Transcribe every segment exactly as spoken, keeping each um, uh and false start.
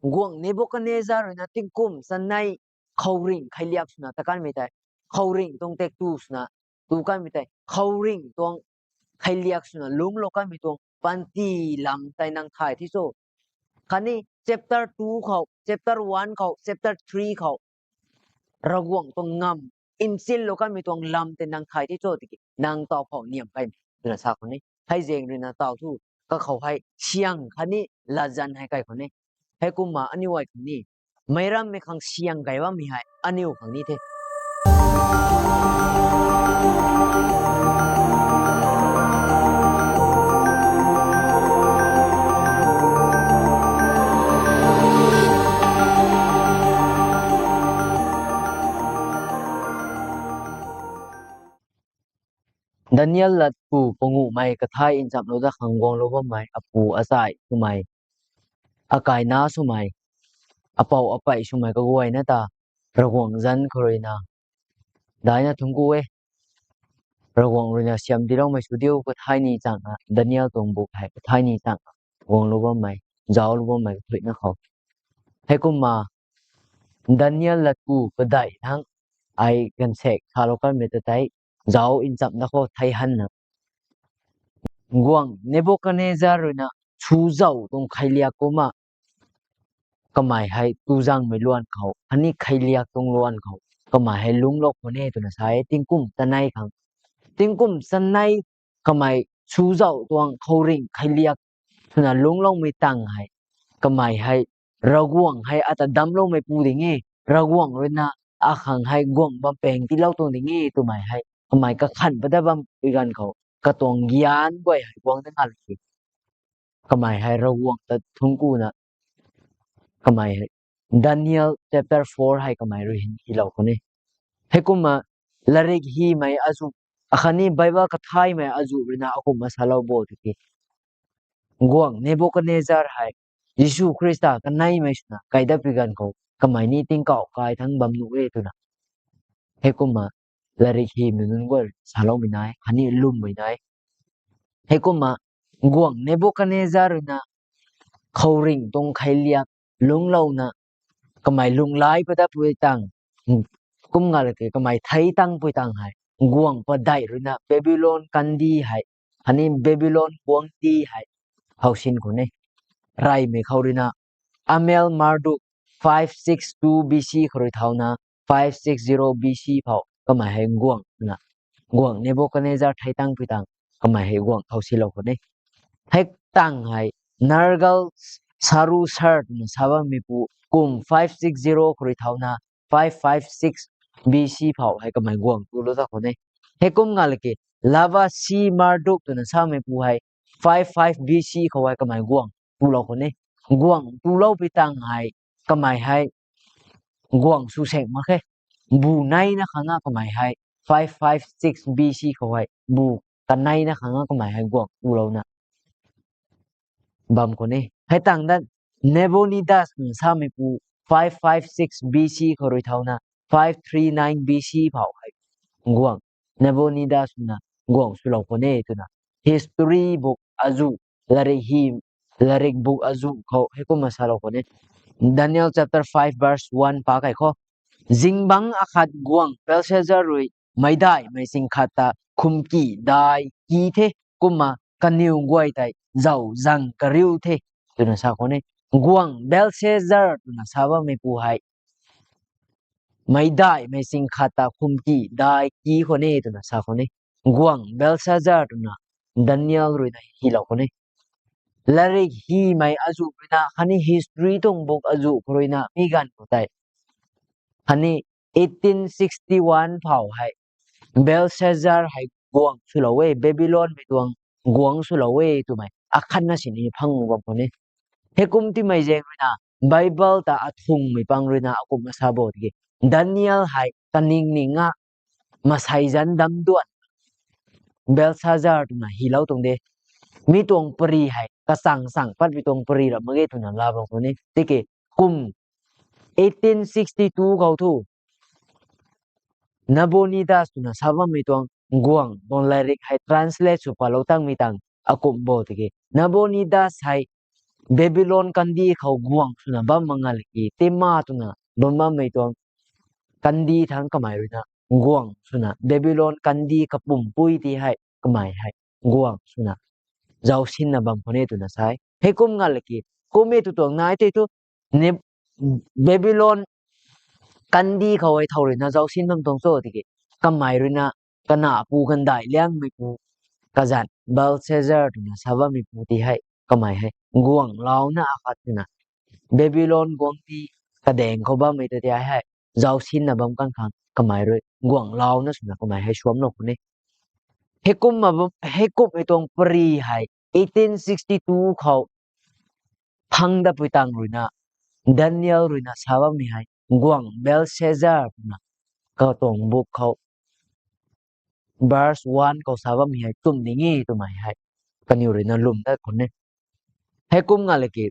Guangc Nebukadnezar ruina tingkum chanei khouringh kheiliak swna ta kanmei tei, khouringh tuang tek tu swna tu kanmei tei, khouringh tuang kheiliak swna lungclou kanmei tuang panty lam tei nang thay the cho. Khatni chapter two khou, chapter one khou, chapter three khou, Ravguangc tuang ngam nchinlou kanmei tuang lam tei nang thay the cho tiki nang taw phou niam kai twna sa khou ni. Hei zaeng ruina taw thu kakhou hei syang khatni latzan hei kai khou ni. Heikumna aniu guay khang ni, meic rammei khang syang kai bammei hei aniu khang ni the. Daniel lat pu panguhmei kathai nchamlou dat khang guanglou bammei apu achai swmei, akaina swmei, apou apei swmei kaguayna ta Ravguangc zanc khou ruina daihna thuanc ku e. Ravguangc ruina siam diloumei sw diu kathai ni changna, Daniel tuang buk hei kathai ni changna guanglou bammei, zauclou bammei kathuicna khou. Heikumna Daniel lat pu padeih thangc ai ganvsaekc salou kanmei ta tei zauc nchamna khou thei hanna, guangc Nebukadnezar ruina suzauh tuang kheiliak kumna kamei hei tuzangmei luan khou khatni kheiliak tuang luan khou kamei hei lungclou khwan e twna sa e, tingkum chanei khang. Tingkum chanei kamei suzauh tuang khouringh kheiliak swna lungcloumei tang hei, kamei hei Ravguangc hei ata damcloumeipu ding e, Ravguangc ruina akhang hei guangc bam paeng tiilou tuang ding e twmei hei kamei kakhan pat dat bampui ganv khou katuang gyan guay hei guang dat ngalki kamei hei Ravguangc ta thuanc kuna kamei hei Daniel chapter four hei kamei rui hin hylou khwan e. Heikumna latrik hymei azuh, akhatni Bible kathaymei azuh ruina akumhna salou bo tiki, guangc Nebukadnezar hei Jisu Khrista kaneimei swna kai datpui ganv khou kamei ni tingkauh kai thangc bam nuh e twna heikumna latrik hymei nunc guay saloumei nai khatni lwmmei nai. Heikumna guangc Nebukadnezar ruina khouringh tuang kheiliak lungclouna kamei lunghlaic pat datpui tang, kum nga lak e kamei thei tangpui tang hei guangc padeih ruina Babylon kandih hei khatni Babylon guangcdic hei how sin khwan e. Reymei khou ruina Amel Marduk five six two B C khou rui thauna five six zero B C phou kamei hei guangc twna, guangc Nebukadnezar thei tangpui tang kamei hei guangc how silou khwan e. Hei tang hei Nergal Sarusar twna sa bammeipu kum five six zero khou rui thauna five five six B C phou hei kamei guangc tulou dat khwan e. Heikum nga lak e Lava Si Marduk twna sameipu hei five five B C khou hei kamei guangc tulou khwan e. Guangc tuloupui tang hei kamei hei guangc sw saeng mak khe. Bu neina khang a kamei hei five five six B C khou hei bu kaneina khang a kamei hei guangc tulouna bam khwan e. Hei tang dat Nabonidus twna sameipu five five six B C khou rui thauna five three nine B C phou hei guangc Nabonidus twna guangc swlou khwan e twna history book azuh, latrik hym, latrik book azuh khou heikumna salou khwan e. Daniel chapter five verse one pa kai khou, zingbangc akhat guangc Belshazzar rui meicdaihmei ching khat ta khumki dai ki the, kumna kaniw guay tei zauc zang kariu the twna sa khwan e. Guangc Belshazzar twna sa bammeipu hei meicdaihmei ching khat ta khumki dai ki khwan e twna sa khwan e. Guangc Belshazzar twna Daniel ruina hylou khwan e. Latrik hymei azuh ruina khatni history tuang book azuh khou ruina mi ganv khou tei khatni eighteen sixty one phou hei Belshazzar hei guangc swlou e, Babylonmei tuang guangc swlou e twmei akhatna sini phang bam khwan e. Heikum timei zaeng ruina Bible ta athungmei pang ruina akumhna sa bo tiki, Daniel hei kaningning a masei zanc dam duan Belshazzar twna hylou tuang de. Mi tuang pary hei kachang chang patmei tuang pary ra mak ge twna laa bam khwan e. Tiki kum eighteen sixty two khou thu Nabonidus twna sa bammei tuang guangc tuang latrik hei translate sw palou tangmei tang akumh bo tiki, Nabonidus hei Babylon kandih khou guang swna bam mak nga laki, tima twna bam bammei tuang kandih thangc kamei ruina guang swna, Babylon kandih kapumpui ti hei kamei hei guang swna zausinna bam khou ne twna sa e. Heikum nga laki, kum e tu tuang nai tei thu, Babylon kandih khou hei thow ruina zausin bam tuang cho tiki, kamei ruina kanapu kandai liangmeipu kazanc Belshazzar twna sa bammeipu ti hei kamei hei guanglouna akhat twna, Babylon guangcdic kadaeng khou bammei ta ti hei zausinna bam kan khang kamei rui guanglouna swna kamei hei suamclou khou ne. Heikum, heikumhmei tuang pary hei eighteen sixty two khou phang datpui tang ruina, Daniel ruina sa bammei hei guang Belshazzar twna katuang book khou verse one khou sa bammei hei tumh ding e twmei hei kaniw ruina lwm dat khou ne. Heikum nga laki,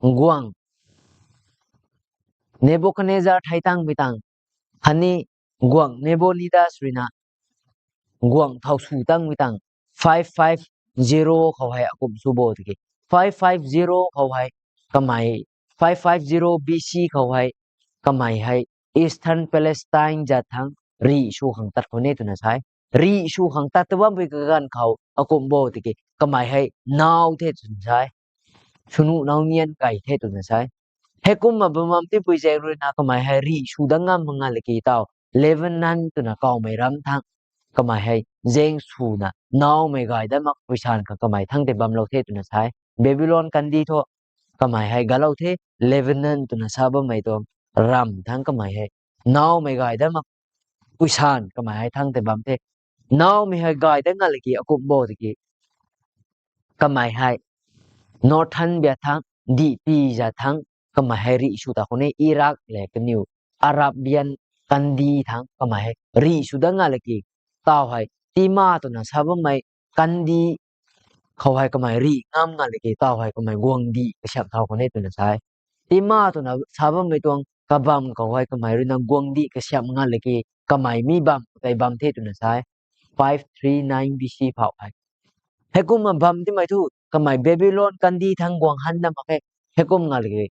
guang Nebuchadnezzar thei tangpui tang khatni guang Nabonidus ruina guang thow sw tangpui tang five five zero khou hei akumh sw bo tiki, five five zero khou hei kamei, five five zero B C khou hei kamei hei Eastern Palestine zat thangc rih sw khang tat khou ne twna sa e. Rih sw khang tat ta bampui kaganv khou akumh bo tiki kamei hei naw the twna sa e. Swnuh naw nian kai the twna sa e. Heikumna bam bam tipui zaeng ruina kamei hei rih sw dat ngam mak nga laki taw Lebanon twna kawmei ram thangc kamei hei zaeng swna nawmei gay dat makpui san khang kamei thangc tei bamlou the twna sa e. Babylon kandih thu kamei hei galou the, Lebanon twna sa bammei tuang ram thangc kamei hei nawmei gay dat makpui san kamei hei thangc tei bam the. Nawmei hei gay dat nga laki akumh bo tiki kamei hei Northern biak thangc, dihpi zat thangc kamei hei rih sw ta khou ne, Iraq le kaniw Arabian kandih thangc kamei hei rih sw dat nga laki, taw hei tima twna sa bammei kandih khou hei kamei rih ngam nga laki taw hei kamei guangcdic kasiamh thau khou ne twna sa e. Tima twna sa bammei tuang kabamv khou hei kamei ruina guangcdic kasiamh nga laki kamei mi bamv tei bam the twna sa e. Five three nine B C phau hei. Heikumna bam timei thu kamei Babylon kandih thangc guang han dat mak khe. Heikum nga laki,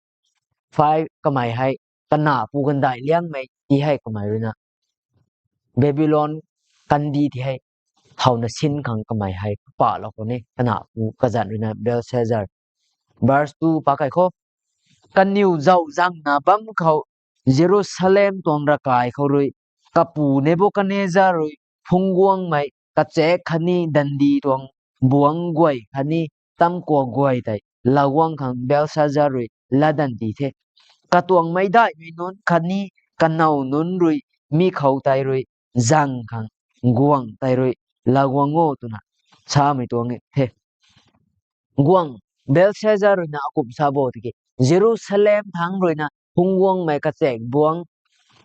five kamei hei kanapu kandai liangmei ti hei kamei ruina Babylon kandih ti hei thowna sin khang kamei hei palou khou ne, kanapu kazanc ruina Belshazzar. Verse two pa kai khou, kaniw zauh zangna bam khou Jerusalem tuang ravkai khou rui kapu Nebuchadnezzar rui phungc guangmei kachaekc khatni dandi tuang buangc guay khatni tamkua guay tei laguang khang Belshazzar rui latdanv ti the. Katuang meicdaihmei nunc khatni kanow nunc rui mi khou tei rui zang khang guangc tei rui laguang o twna samei tuang the. Guang Belshazzar ruina akumh sa bo tiki, Jerusalem thangc ruina phungc guangmei kachaekc buangc,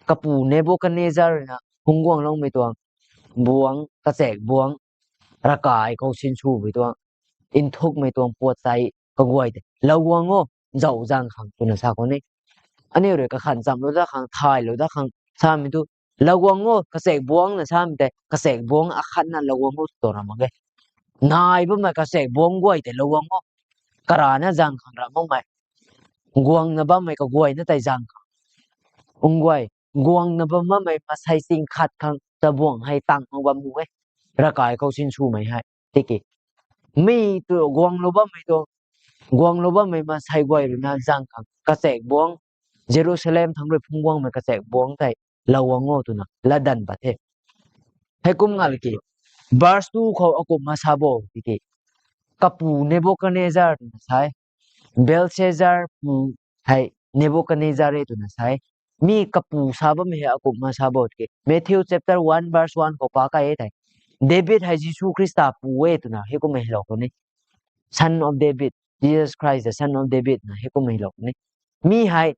kapu Nebuchadnezzar ruina phungc guangloumei tuang buangc, kachaekc buangc, ravkai khou sinswmei tuang, nthukmei tuang puat tei kaguay tei laguang o, zauh zang khang twna sa khou ne. Aniu rui kakhan chamlou dat khang, thaylou dat khang samei thu, laguang o, kachaekc buangc na samei tei kachaekc buangc akhatna laguang o tw tuang ra mak e. Nai bammei kachaekc buangc guay tei laguang o, karana zang khang ra makmei, guangna bammei kaguayna tei zang khang, ung guay, guangna bam bammei masei ching khat khang tabuangc hei tang mak bam mu e, ravkai khou sinswmei hei tiki, mi tu guanglou bammei tuang, guanglou bammei masei guay ruina zang khang kachaekc buangc, Jerusalem thangc rui phungc guangmei kachaekc buangc tei laguang o twna latdanv pat the. Heikum nga laki, verse two khou akumhna sa bo tiki, kapu Nebuchadnezzar twna sa e, Belshazzar pu hei Nebuchadnezzar e twna sa e. Mi kapu sa bammei hei akumhna sa bo tiki, Matthew chapter one verse one khou pa kai e thei, David hei Jisu Khrista pu e twna heikumhmei hylou khou ne. Son of David, Jesus Christ the Son of David na heikumhmei hylou khou ne. Mi hei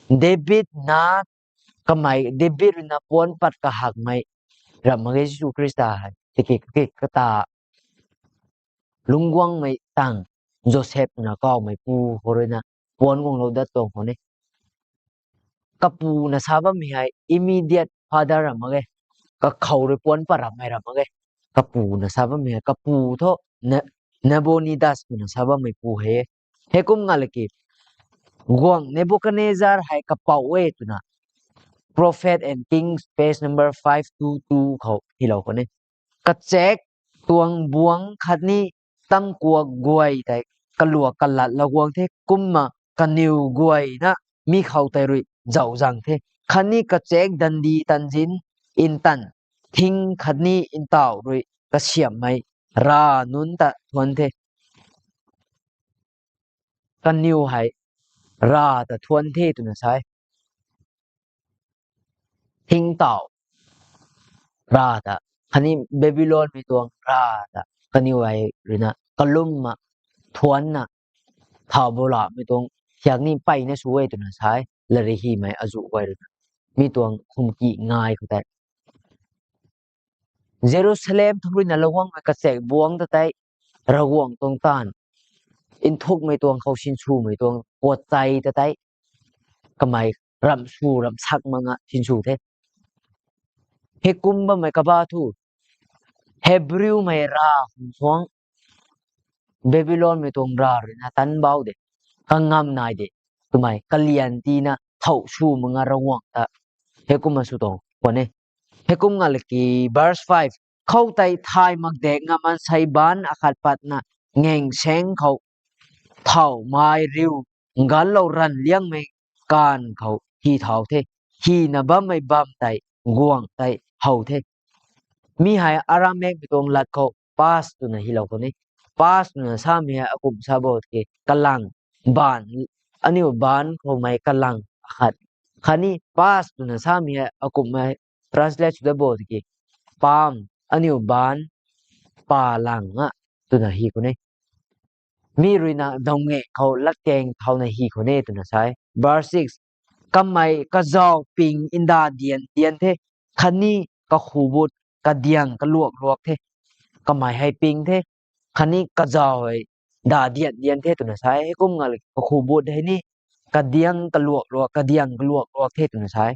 David na, kamei David ruina puanc pat kahakmei ram mak ge Jisu Khrista hei. Tiki kata lungc guangmei tang Joseph na kawmeipu khou ruina puanc guanglou dat tuang khou ne. Kapuna sa bammei hei immediate father ram mak ge, kakhou rui puanc pat rammei ram mak ge. Kapuna sa bammei hei, kapu thu na, Nabonidus twna sa bammeipu hei e. Heikum nga laki, guangc Nebuchadnezzar hei kapouh e twna Prophet and Kings, page number five two two khou hylou kan e. Kachaek tuang buangc khatni tamkuak guay tei kaluak kalatlou guang the, kumna kaniw guayna mi khou tei rui zauh zang the. Khatni kachaek dandi tanzin, ntan, thing khatni ntauh rui kasiamhmei rav nunc ta thuan the. Kaniw hei rav ta thuan the twna sa e. Thingtauh rav ta, khatni Babylonmei tuang rav ta kaniw hei ruina kalumna thuanna thau bou lamei tuang thiak ni mpeyna sw e twna sa e, latrik hymei azuh guay ruina. Mi tuang khumki ngai khou tei Jerusalem thangc ruina lou guangmei kachaek buangc ta tei Ravguangc tuang taanv nthukmei tuang khou sinswmei tuang puat tei ta tei kamei ramh sw ramh sak makna sinsw the. Heikum bammei kaba thu Hebrewmei rav khang suang Babylonmei tuang rav ruina tanc bau de, kangam nai de, twmei kalian tiina thau sw makna Ravguangc ta heikumna sw tuang khwan e. Heikum nga laki, verse five, khoutei thay makdek nga maansei baanc akhat patna ngaengsaeng khou thaumei riu nganlou ranv liangmei kaanv khou hy thau the. Hyna bammei bam tei guangc tei how the. Mi hei Aramicmei tuang lat khou pas twna hylou khou ni. Pas twna samei hei akumh sa bo tiki kalang, baanv, aniu baanc khoumei kalang akhat. Khatni pas twna samei hei akumhmei translate sw dat bo tiki paam, aniu baanc, palang a twna hy khou ni. Mi ruina dawnge khou latkaeng thauna hy khou ni twna sa e. Verse six, kamei kazauh ping nda dian dian the, khatni kakhu but kadiang kaluak luak the. Kamei hei ping the, khatni kazauh hei nda dian dian the twna sa e. Heikum nga laki kakhu but hei ni kadiang kaluak luak, kadiang kaluak luak the twna sa e.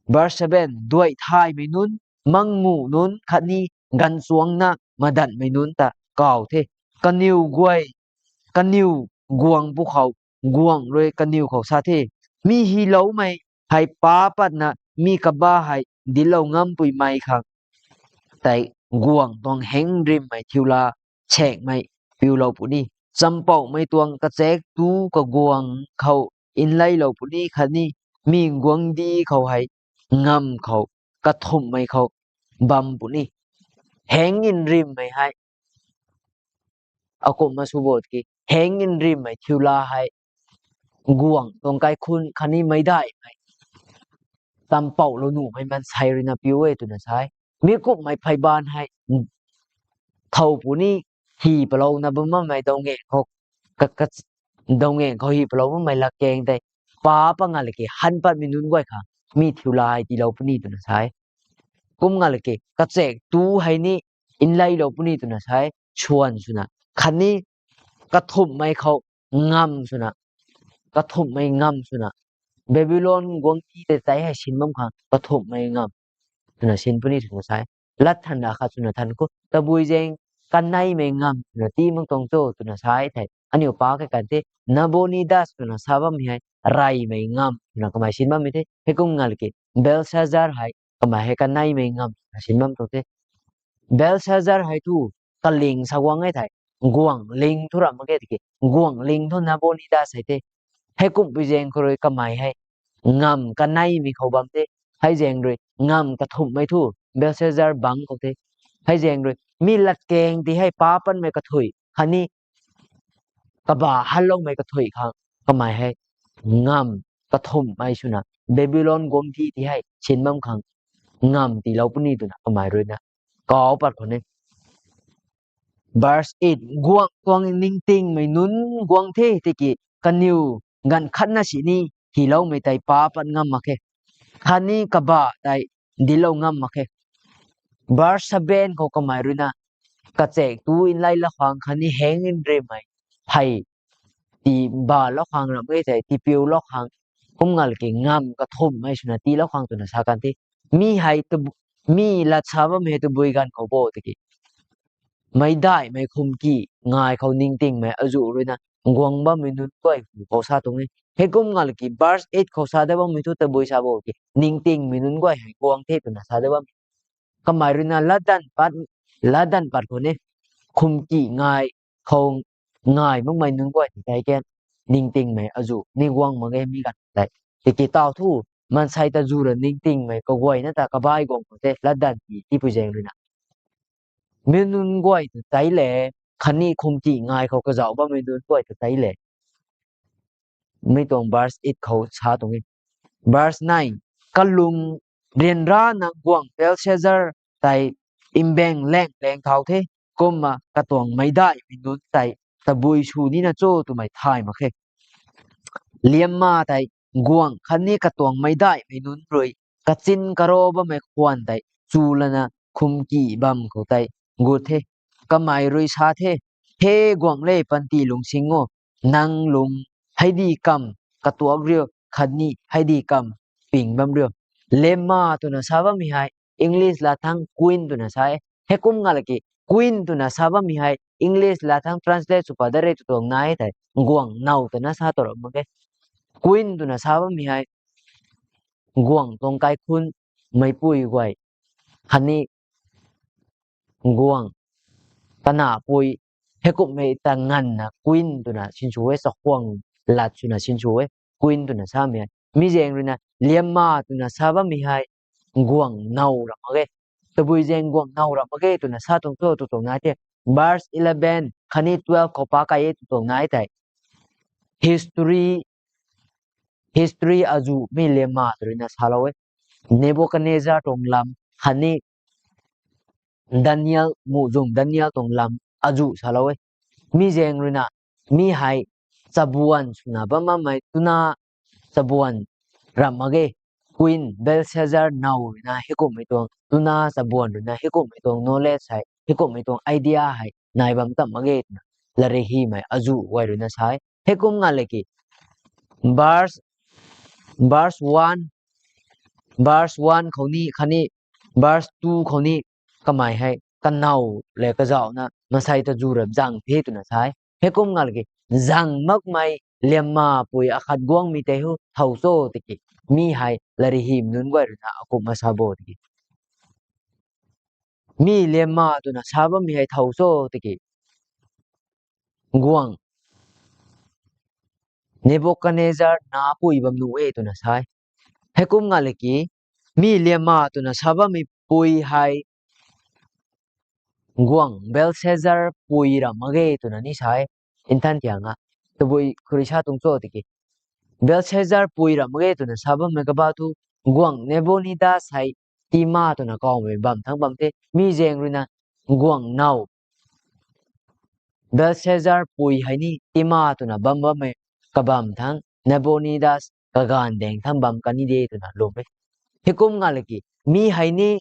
Verse seven, duai thaymei nunc, mangmu nunc khatni ganvchuangna madanhmei nunc ta kaw the. Kaniw guay, kaniw guang pu khou, guangc rui kaniw khou sa the, mi hyloumei hei pa patna mi kaba hei dinclou ngampuimei khang tei guangc tuang heng nrimmei thiula saekmei piulou puni. Champouhmei tuang kachaek tu kaguang khou nleilou puni khatni mi guangcdic khou hei ngamv khou kathumhmei khou bam puni. Heng nrimmei hei akumhna sw bo tiki heng nrimmei thiula hei guangc tuang kaikhunc khatni meicdaihmei, tampouhlou nuhmei maansei ruina piu e twna sa e. Mi kumhmei pheybaanv hei thow puni, hy palouna bam bammei dawnge khou, ka, ka, dawnge khou hy palou bammei latkaeng tei pa pat nga laki han patmei nunc guay khang mi thiula hei tiilou puni twna sa e. Kum nga laki kachaek tu hei ni nleilou puni twna sa e, swan swna. Khatni kathumhmei khou ngamv swna, kathumhmei ngamv swna, Babylon guangcdic tei tei hei sin bam khang kathumhmei ngamv swna sin puni twna sa e. Lat thanna khat swna than khou tabui zaeng kaneimei ngamv swna tii mak tuang cho twna sa e thei, aniu pa kei kan the, Nabonidus twna sa bammei hei reymei ngamv swna kamei sin bammei the. Heikum nga laki Belshazzar hei kamei hei kaneimei ngamv swna sin bam tuang the. Belshazzar hei thu kaling sa guang e thei, guangc ling thu ram mak ge tiki guangc ling thu Nabonidus hei the. Heikumhpui zaeng khou rui kamei hei ngamv kaneimei khou bam the. Hei zaeng rui ngamv kathumhmei thu Belshazzar bangc khou the. Hei zaeng rui mi latkaeng ti hei pa patmei kathuic khatni kaba hanloumei kathuic khang kamei hei ngamv kathumhmei swna Babylon guangcdic ti hei sin bam khang ngamv tiilou puni twna kamei ruina kaw pat khou ni. Verse eight, guangc tuang ningtingmei nunc guang the tiki kaniw ganv khatna sini hyloumei tei pa pat ngam mak khe, khatni kaba tei dinclou ngam mak khe. Verse seven khou kamei ruina kachaek tu nleilou khang khatni heng nrimmei hei tiibalou khang ram e tei tiipiulou khang, kum nga laki ngamv kathumhmei swna tiilou khang twna sa kan the. Mi hei, mi lat sa bammei hei tabui ganv khou bo tiki meicdaihmei khumki ngai khou ningtingmei azuh ruina guang bammei nunc guay hu khou sa tuang e. Heikum ngalki verse eight khou sa dat bammei thu tabui sa bo ki ningtingmei nunc guay hei guang the twna sa dat bam. Kamei ruina latdanv pat, latdanv pat khou ni khumki ngai khou ngai makmei nunc guay tei ken ningtingmei azuh ni guang mak ge mi ganv tei. Tiki tau thu, maansei ta zu ra ningtingmei kaguayna ta kabai guang khou the latdanv pi tipui zaeng ruina. Mi nunc guay ta tei le, khatni khumki ngai khou kazauh bammei nunc guay ta tei le. Mi tuang verse eight khou sa tuang e. Verse nine, kalung ryanrana guang Belshazzar tei mbaeng laeng laeng thau the, kumna katuang meicdaihmei nunc tei tabui sw nina cho twmei thay mak khe. Liamma tei guang khatni katuang meicdaihmei nunc rui kachin karo bammei khwan tei chu lana khumki bam khou tei gut the. Kamei rui sa the, He guang le, panty lungsing o, nang lung heidi kam katuak riu khatni heidi kam ping bam riu. Liamma twna sa bammei hei English lat thangc queen twna sa e. Heikum ngalki queen twna sa bammei hei English lat thangc translate sw pat dat re tw tuang nai thei, guang now twna sa tau ra mak e. Queen twna sa bammei hei guang tuang kaikhunc, meicpui guay, khatni guang tanapui, heikummei ta nganvna queen twna sinsw e, chakhwang lat swna sinsw e, queen twna samei hei. Mi zaeng ruina liamma twna sa bammei hei guang now ra mak ge. Tabui zaeng guang now ra mak ge twna sa tuang cho tw tuang nai the. Verse eleven khatni twelve khou pa kai e tw tuang nai thei, history, history azuh mi liamma tw ruina salou e. Nebuchadnezzar tuang lam khatni Daniel, muhzwng Daniel tuang lam azuh salou e. Mi zaeng ruina mi hei chabuan swna bam bammei twna chabuan ramh mak ge. Queen Belshazzar now ruina heikummei tuang twna chabuan ruina heikummei tuang knowledge hei, heikummei tuang idea hei nai bam tam mak ge twna latrik hymei azuh guay ruina sa e. Heikum ngalki verse, verse one, verse one khou ni khatni verse two khou ni kamei hei kanow le kazauhna maansei ta zu ra zang the twna sa e. Heikum ngalki zang makmei liamma pui akhat guangmei tei hu thow cho tiki, mi hei latrik hymei nunc guay ruina akumhna sa bo tiki, mi liamma twna sa bammei hei thow cho tiki, guang Nebuchadnezzar napui bam nuh e twna sa e. Heikum ngalki mi liamma twna sa bammei pui hei guang Belshazzar pui ramh mak ge twna ni sa e. Nthan tianga tabui khou rui sa tuang cho tiki, Belshazzar pui ramh mak ge twna sa bammei kaba thu guang Nebonidas hei tima twna kawmei bam thangc bam the. Mi zaeng ruina guang now Belshazzar pui hei ni tima twna bam bammei kabam thangc Nebonidas kaganv daeng thangc bam kan ni de twna lwm e. Heikum ngalki mi hei ni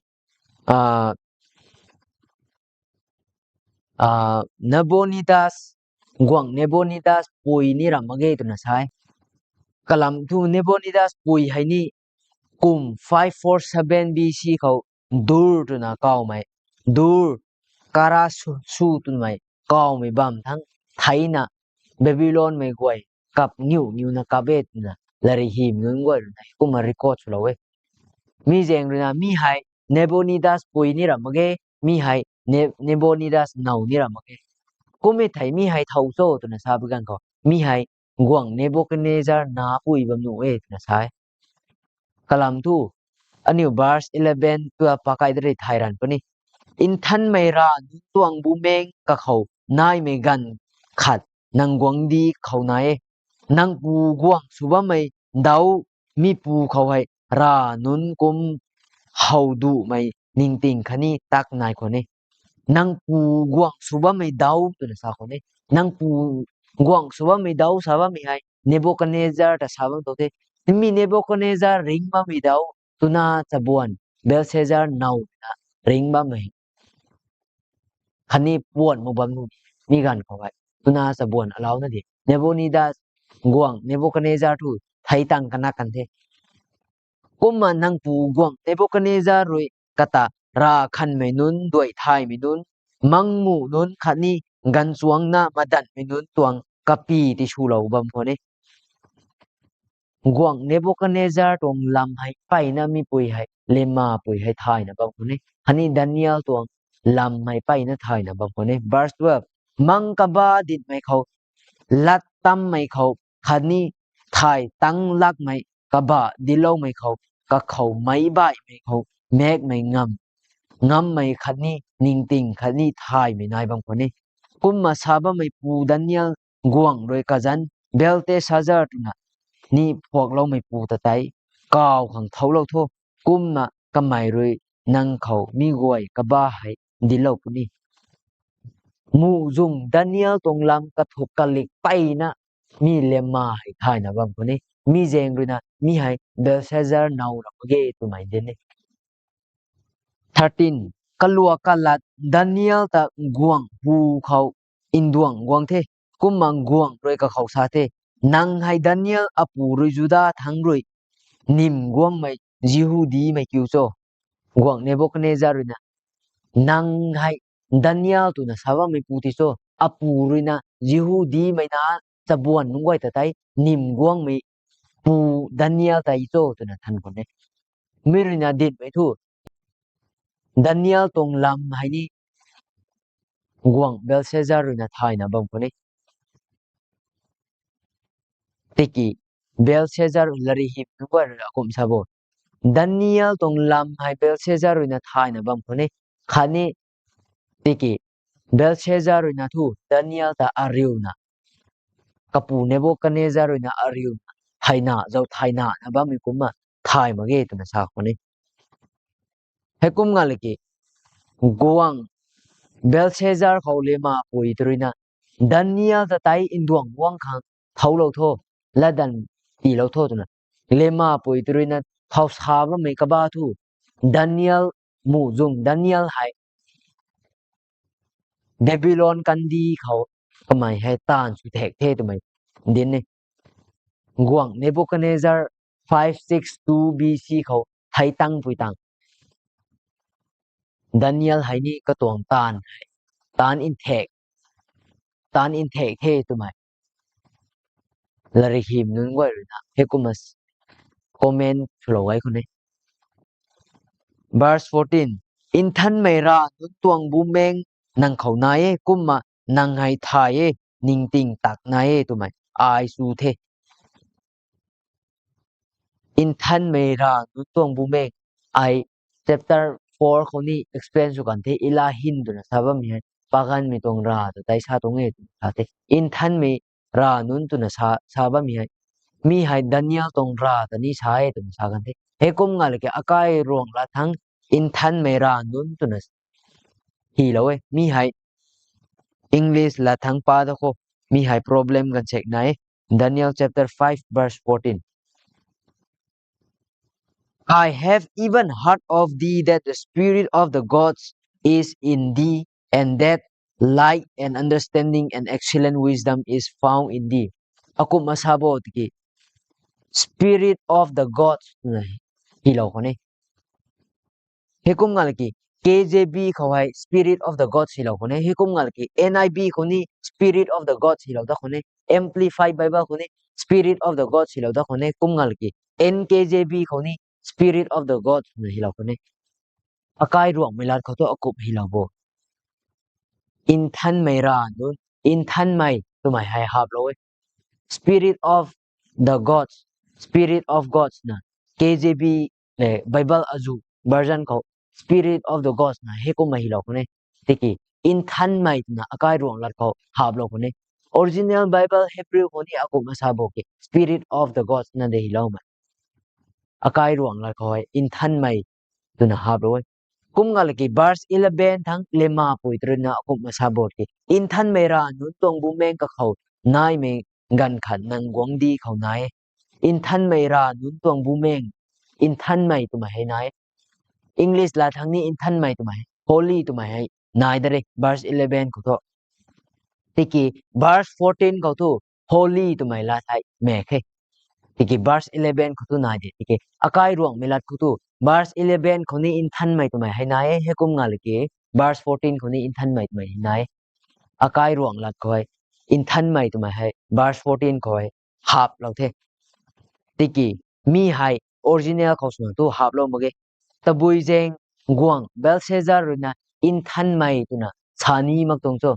Nebonidas, guang Nebonidas pui ni ramh mak ge twna sa e. Kalam thu Nebonidas pui hei ni kum five four seven B C khou Dur twna kawmei, Dur, Kara su, su twmei kawmei bam thangc theina Babylonmei guay kap niu niuna kap e twna latrik hymei nunc guay ruina kumna record swlou e. Mi zaeng ruina mi hei Nebonidas pui ni ramh mak ge, mi hei Ne, Nebonidas now ni ramh mak ge. Kummei thei mi hei thow cho twna sa bi ganv khou mi hei guang Nebuchadnezzar napui bam nuh e twna sa e. Kalam thu aniu verse eleven, twelve pakai da rui thay ranv puni. Nthanmei rav nunc tuang bumaeng kakhou naimei ganv khat nang guangcdic khou nai e. Nang pu guang sw bammei dauc, mi pu khou hei rav nunc kum how duhmei ningting khatni tak nai khwan e. Nang pu guang sw bammei dauc twna sa khwan e. Nang pu guang sw bammei dauc sa bammei hei Nebuchadnezzar ta sa bam tu the. Mi Nebuchadnezzar ringc bammei dauc twna chabuan Belshazzar now na ringc bammei khatni puan mak bam nu, mi ganv khou hei twna chabuan alauna di Nebonidas, guang Nebuchadnezzar thu thei tang kanak kan the. Kumna nang pu guang Nebuchadnezzar rui kata rav khanmei nunc, duai thaymei nunc, mangmuh nunc khatni ganvchuangna madanhmei nunc tuang kapy tiswlou bam khwan e. Guangc Nebukadnezar tuang lam hei mpeyna mipui hei lemapui hei thayna bam khwan e. Khatni Daniel tuang lam hei mpeyna thayna bam khwan e. Verse twelve, mang kaba dinhmei khou, lat tammei khou, khatni thay tang lakmei kaba dincloumei khou, kakhou meic baihmei khou, maekmei ngam, ngammei khatni ningting khatni thaymei nai bam khwan e. Kumna sa bammeipu Daniel guangc rui kazanc Belteshazzar twna ni phuakloumeipu ta tei kaw khang thouclou tho. Kumna kamei rui nang khou mi guay kaba hei dinclou puni. Muhzwng Daniel tuang lam kathuk kalik mpeyna mi lemma hei thayna bam khwan e. Mi zaeng ruina mi hei Belteshazzar now ra mak ge twmei dinc e. Thirteen, kaluak kalat Daniel ta guangc hu khou nduang guang the. Kumna guangc rui kakhou sa the, nang hei Daniel, apu rui Juda thangc rui nym guangmei Jihudimei kiu cho? Guangc Nebukadnezar ruina, nang hei Daniel twna sa bammeipu ti cho? Apu ruina Jihudimei na chabuan nunc guay ta tei nym guangmei pu Daniel tei cho? Twna than khwan e. Mi ruina dinhmei thu Daniel tuang lam hei ni guangc Belteshazzar ruina thayna bam khwan e. Tiki Belteshazzar, larihymei nunc guay rui akum sa bo, Daniel tuang lam hei Belteshazzar ruina thayna bam khwan e. Khatni tiki Belteshazzar ruina thu Daniel ta ariuna, kapu Nebukadnezar ruina ariuna thayna zauc thayna na bammei kumna thay mak ge twna sa khwan e. Heikum ngalki guangc Belteshazzar khou lemapui tei ruina Daniel ta tei nduang guang khang thouclou tho, latdanv tiilou tho twna lemapui tei ruina thau sa bammei kaba thu Daniel, muhzwng Daniel hei Babylon kandih khou kamei hei taanv sw thek the twmei dinc e. Guangc Nebukadnezar five six two B C khou thei tangpui tang Daniel hei ni katuang taanv hei, taanv nthek, taanv nthek the twmei larihymei nunc guay ruina heikumna comment swlou e khwan e. Verse fourteen, nthanmei rav nunc tuang bumaeng nang khou nai e, kumna nang hei thay e, ningting tak nai e twmei ai chu the. Nthanmei rav nunc tuang bumaeng, ai chapter four khou ni explain sw kan the, Elohim twna sa bammei hei paganmei tuang rav ta tei sa tuang e twna sa the. Nthanmei rav nunc twna sa, sa bammei hei, mi hei Daniel tuang rav ta ni sa e twna sa kan the. Heikum ngalki akai ruang lat thangc nthanmei rav nunc twna hylou e. Mi hei English lat thangc pa da khou, mi hei problem kan sek nai e. Daniel chapter five verse fourteen. I have even heard of thee that the spirit of the gods is in thee, and that light and understanding and excellent wisdom is found in thee. Akumna sa bo tiki, spirit of the gods twna hylou khwan e. Heikum ngalki K J V khou hei spirit of the gods hylou khwan e. Heikum ngalki N I V khou ni spirit of the gods hylou da khwan e. Amplified Bible khou ni spirit of the gods hylou da khwan e. Kum ngalki N K J V khou ni spirit of the gods twna hylou khwan e. Akai ruangmei lat khou thu akum hylou bo. Nthanmei rav nunc, nthanmei twmei hei haplou e. Spirit of the gods, spirit of gods na K J V, eh, Bible azuh version khou spirit of the gods na heikumna hylou khwan e. Tiki nthanmei twna akai ruang lat khou haplou khwan e. Original Bible Hebrew khou ni akumna sa bo ki spirit of the gods na de hyloumei. Akai ruang lat khou hei nthanmei twna haplou e. Kum ngalki verse eleven thangc lemapui tei ruina akumna sa bo ki, nthanmei rav nunc tuang bumaeng kakhou naimei ganv khat nang guangcdic khou nai e. Nthanmei rav nunc tuang bumaeng, nthanmei twmei hei nai e. English lat thangc ni nthanmei twmei, holy twmei hei nai da re, verse eleven khou thu. Tiki verse fourteen khou thu holy twmei lat hei mak khe. Tiki verse eleven khou thu nai de, tiki akai ruangmei lat khou thu verse eleven khou ni nthanmei twmei hei nai e, heikum ngalki verse fourteen khou ni nthanmei twmei nai. Akai ruanglat khou hei nthanmei twmei hei verse fourteen khou hei haplou the. Tiki mi hei original khou swna tu haplou mak ge. Tabui zaeng guangc Belshazzar ruina nthanmei twna sa ni mak tuang cho.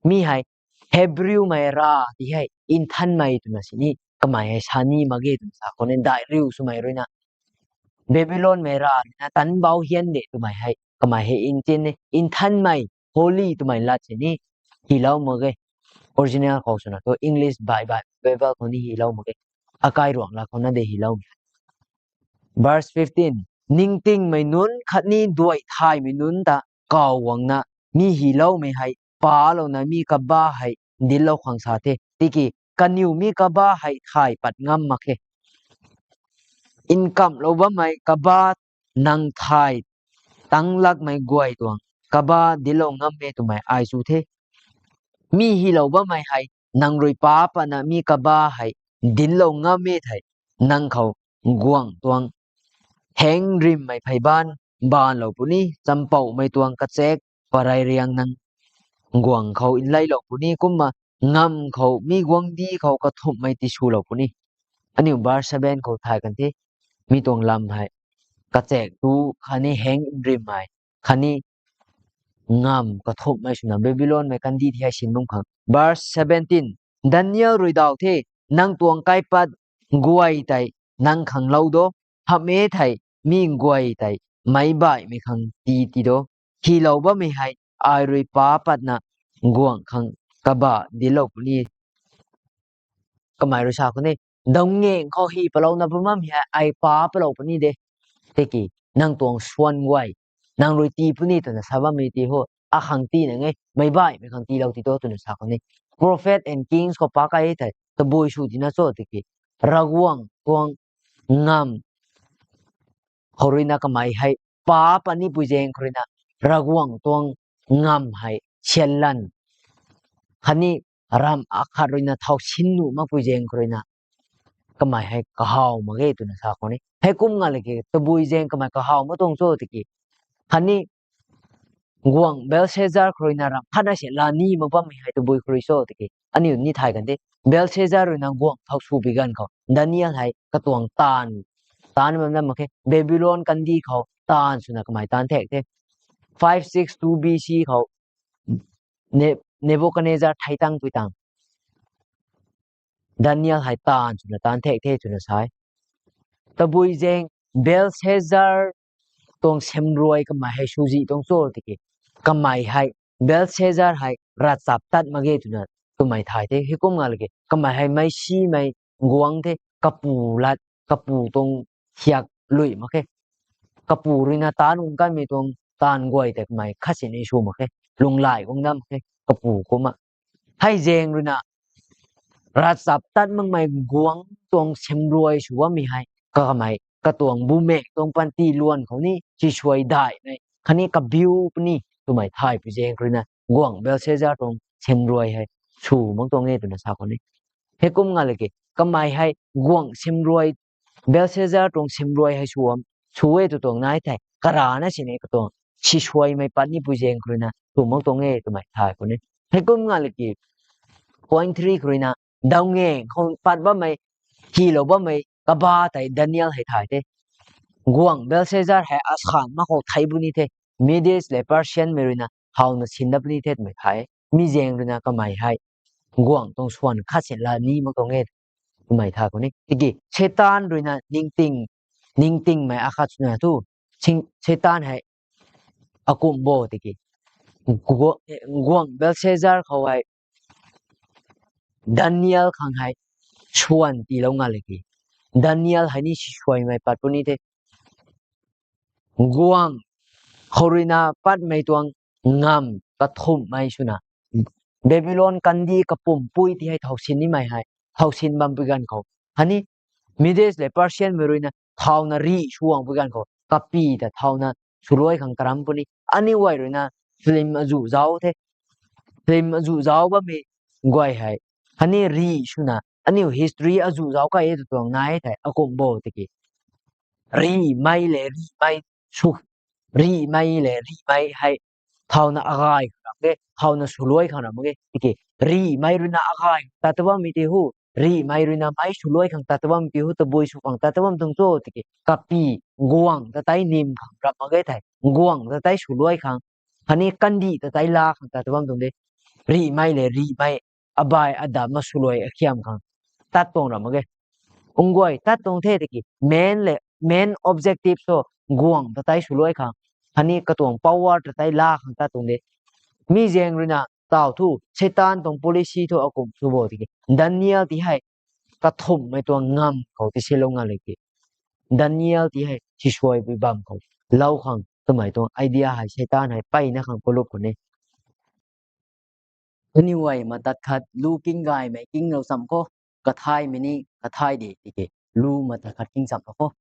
Mi hei Hebrewmei rav ti hei nthanmei twna sini kamei hei sa ni mak ge twna sa khou ni, daih riu swmei ruina Babylonmei rav ruina tanbau hian de twmei hei kamei hei ntin e. Nthanmei, holy twmei lat sini hilou mak ge. Original khou swna tu English Bible, Bible khou ni hilou mak ge. Akai ruanglat khou na de hilou. Verse fifteen, ningtingmei nunc khatni duai thaymei nunc ta kaw guangna mi hyloumei hei palouna mi kaba hei dinclou khang sa the. Tiki kaniw mi kaba hei thay pat ngam mak khe. Nkamhlou bammei kaba nang thay tangc lakmei guay tuang kaba dinclou ngam e twmei ai chu the. Mi hylou bammei hei nang rui pac patna mi kaba hei dinclou ngam e thei, nang khou guangc tuang heng rimmei pheyban baanlou puni, champoumei tuang kachaek parei riang nang guangc khou nleilou puni, kumna ngamv khou mi guangcdic khou kathumhmei tiswlou puni. Aniu verse seven khou thay kan the, mi tuang lam hei kachaek tu khatni heng nrimmei khatni ngamv kathumhmei swna Babylonmei kandih ti hei sin bam khang. Verse seventeen, Daniel rui daw the, nang tuang kaipat guay tei nang khang lou do, hamh e thei mi guay tei meic baihmei khang tii ti do. Hylou bammei hei ai rui pac patna guangc khang kaba dinclou puni. Kamei rui sa khou ni, dawngaengc khou hy palouna bam bammei hei ai pac patlou puni de. Tiki nang tuang swan guay nang rui tii puni twna sa bammei ti ho, akhang tii nang e, meic baihmei khang tiilou ti do twna sa khou ni. Prophet and Kings khou pac kai thei tabui sw tina cho tiki Ravguangc tuang ngamv khou ruina kamei hei pac pat nipui zaeng khou ruina Ravguangc tuang ngamv hei syan lan khatni ramh akhat ruina thau sin nuh makpui zaeng khou ruina kamei hei kahaw mak ge twna sa khou ni. Heikum nga laki tabui zaeng kamei kahaw mak tuang cho tiki khatni guangc Belshazzar khou ruina ramh khatna syan la ni mak bammei hei tabui khou rui cho tiki aniu ni thay kan the. Belshazzar ruina guangc thau swpui ganv khou Daniel hei katuang taanv, taanv bam na mak khe, Babylon kandih khou taanv swna kamei taanv thek the. Five six two B C khou Ne-, Nebuchadnezzar thei tangpui tang Daniel hei taanv swna taanv thek the twna sa e. Tabui zaeng Belshazzar tuang semruai kamei hei swzih tuang cho tiki kamei hei Belshazzar hei ravchaptat mak ge twna twmei thay the. Heikum nga laki kamei hei meicsimei guangc the, kapu lat, kapu tuang thiak lui mak khe. Kapu ruina taanv guang kanmei tuang taanv guay tei kamei khatsini sw mak khe, lunghlaic guang dam mak khe kapu kumna. Hei zaeng ruina ravchaptat makmei guangc tuang semruai sw bammei hei kamei katuang bumaengc tuang panty luan khou ni sisuai daihmei khatni kabiu puni twmei thaypui zaeng khou ruina guangc Belshazzar tuang semruai hei sw mak tuang e twna sa khou ni. Heikum nga laki kamei hei guangc semruai, Belshazzar tuang semruai hei sw, sw e tw tuang nai thei karana sini katuang sisuaimei pat nipui zaeng khou ruina sw mak tuang e twmei thay khou ni. Heikum nga laki point three khou ruina dawngaengc khou pat bammei, hylou bammei kaba tei Daniel hei thay the. Guangc Belshazzar hei asan mak khou thei bu ni the, Medes le Persianmei ruina howna sin dat puni the twmei thay. Mi zaeng ruina kamei hei guangc tuang swan khatsini la ni mak tuang e twmei thay khou ni. Tiki Seitaan ruina ningting, ningtingmei akhat swna thu, Seitaan hei akumh bo tiki guangc Belshazzar khou hei Daniel khang hei swan tiilou nga laki Daniel hei ni sisuaimei pat puni the. Guangc khou ruina patmei tuang ngamv kathumhmei swna Babylon kandih kapumc pui ti hei thau sin nimei hei thau sin bampui ganv khou khatni Medes le Persianmei ruina thauna rih sw guangpui ganv khou kapy ta thauna swluai khang karam puni. Aniu guay ruina film azuh zauc the, film azuh zauc bammei guay hei khatni rih swna aniu history azuh zauc kai e tw tuang nai thei akumh bo tiki rihmei le rihmei sw, rihmei le rihmei hei Thauna agay khang ram ge, thauna swluai khang ram ge. Tiki, rihmei ruina agay khang tat ta bammei ti hu, rihmei ruina mei swluai khang tat ta bammei ti hu, tabui sw khang tat ta bam tuang cho, tiki, kapi, guang ta tei nim khang ram mak ge thei, guang ta tei swluai khang, khatni kandih ta tei laa khang tat ta bam tuang de. Rihmei le rihmei, abai adamna swluai akhiam khang tat tuang ram mak ge. Nguay tat tuang the tiki, main le, main objective so, guang ta tei swluai khang, khatni katuang power ta tei laa khang tat tuang de. Mi zaeng ruina taw thu, Seitaan tuang policy thu akum sw bo tiki, Daniel ti hei, kathumhmei tuang ngamv khou ti silou nga le ki. Daniel ti hei sisuaibui bam khou lou khang twmei tuang idea hei Seitaan hei mpeyna khang kalup khou ne. Aniway matat khat lu kinggaymei kinglou cham kho, kathaymei ni kathai de tiki, lu matat khat king cham kho.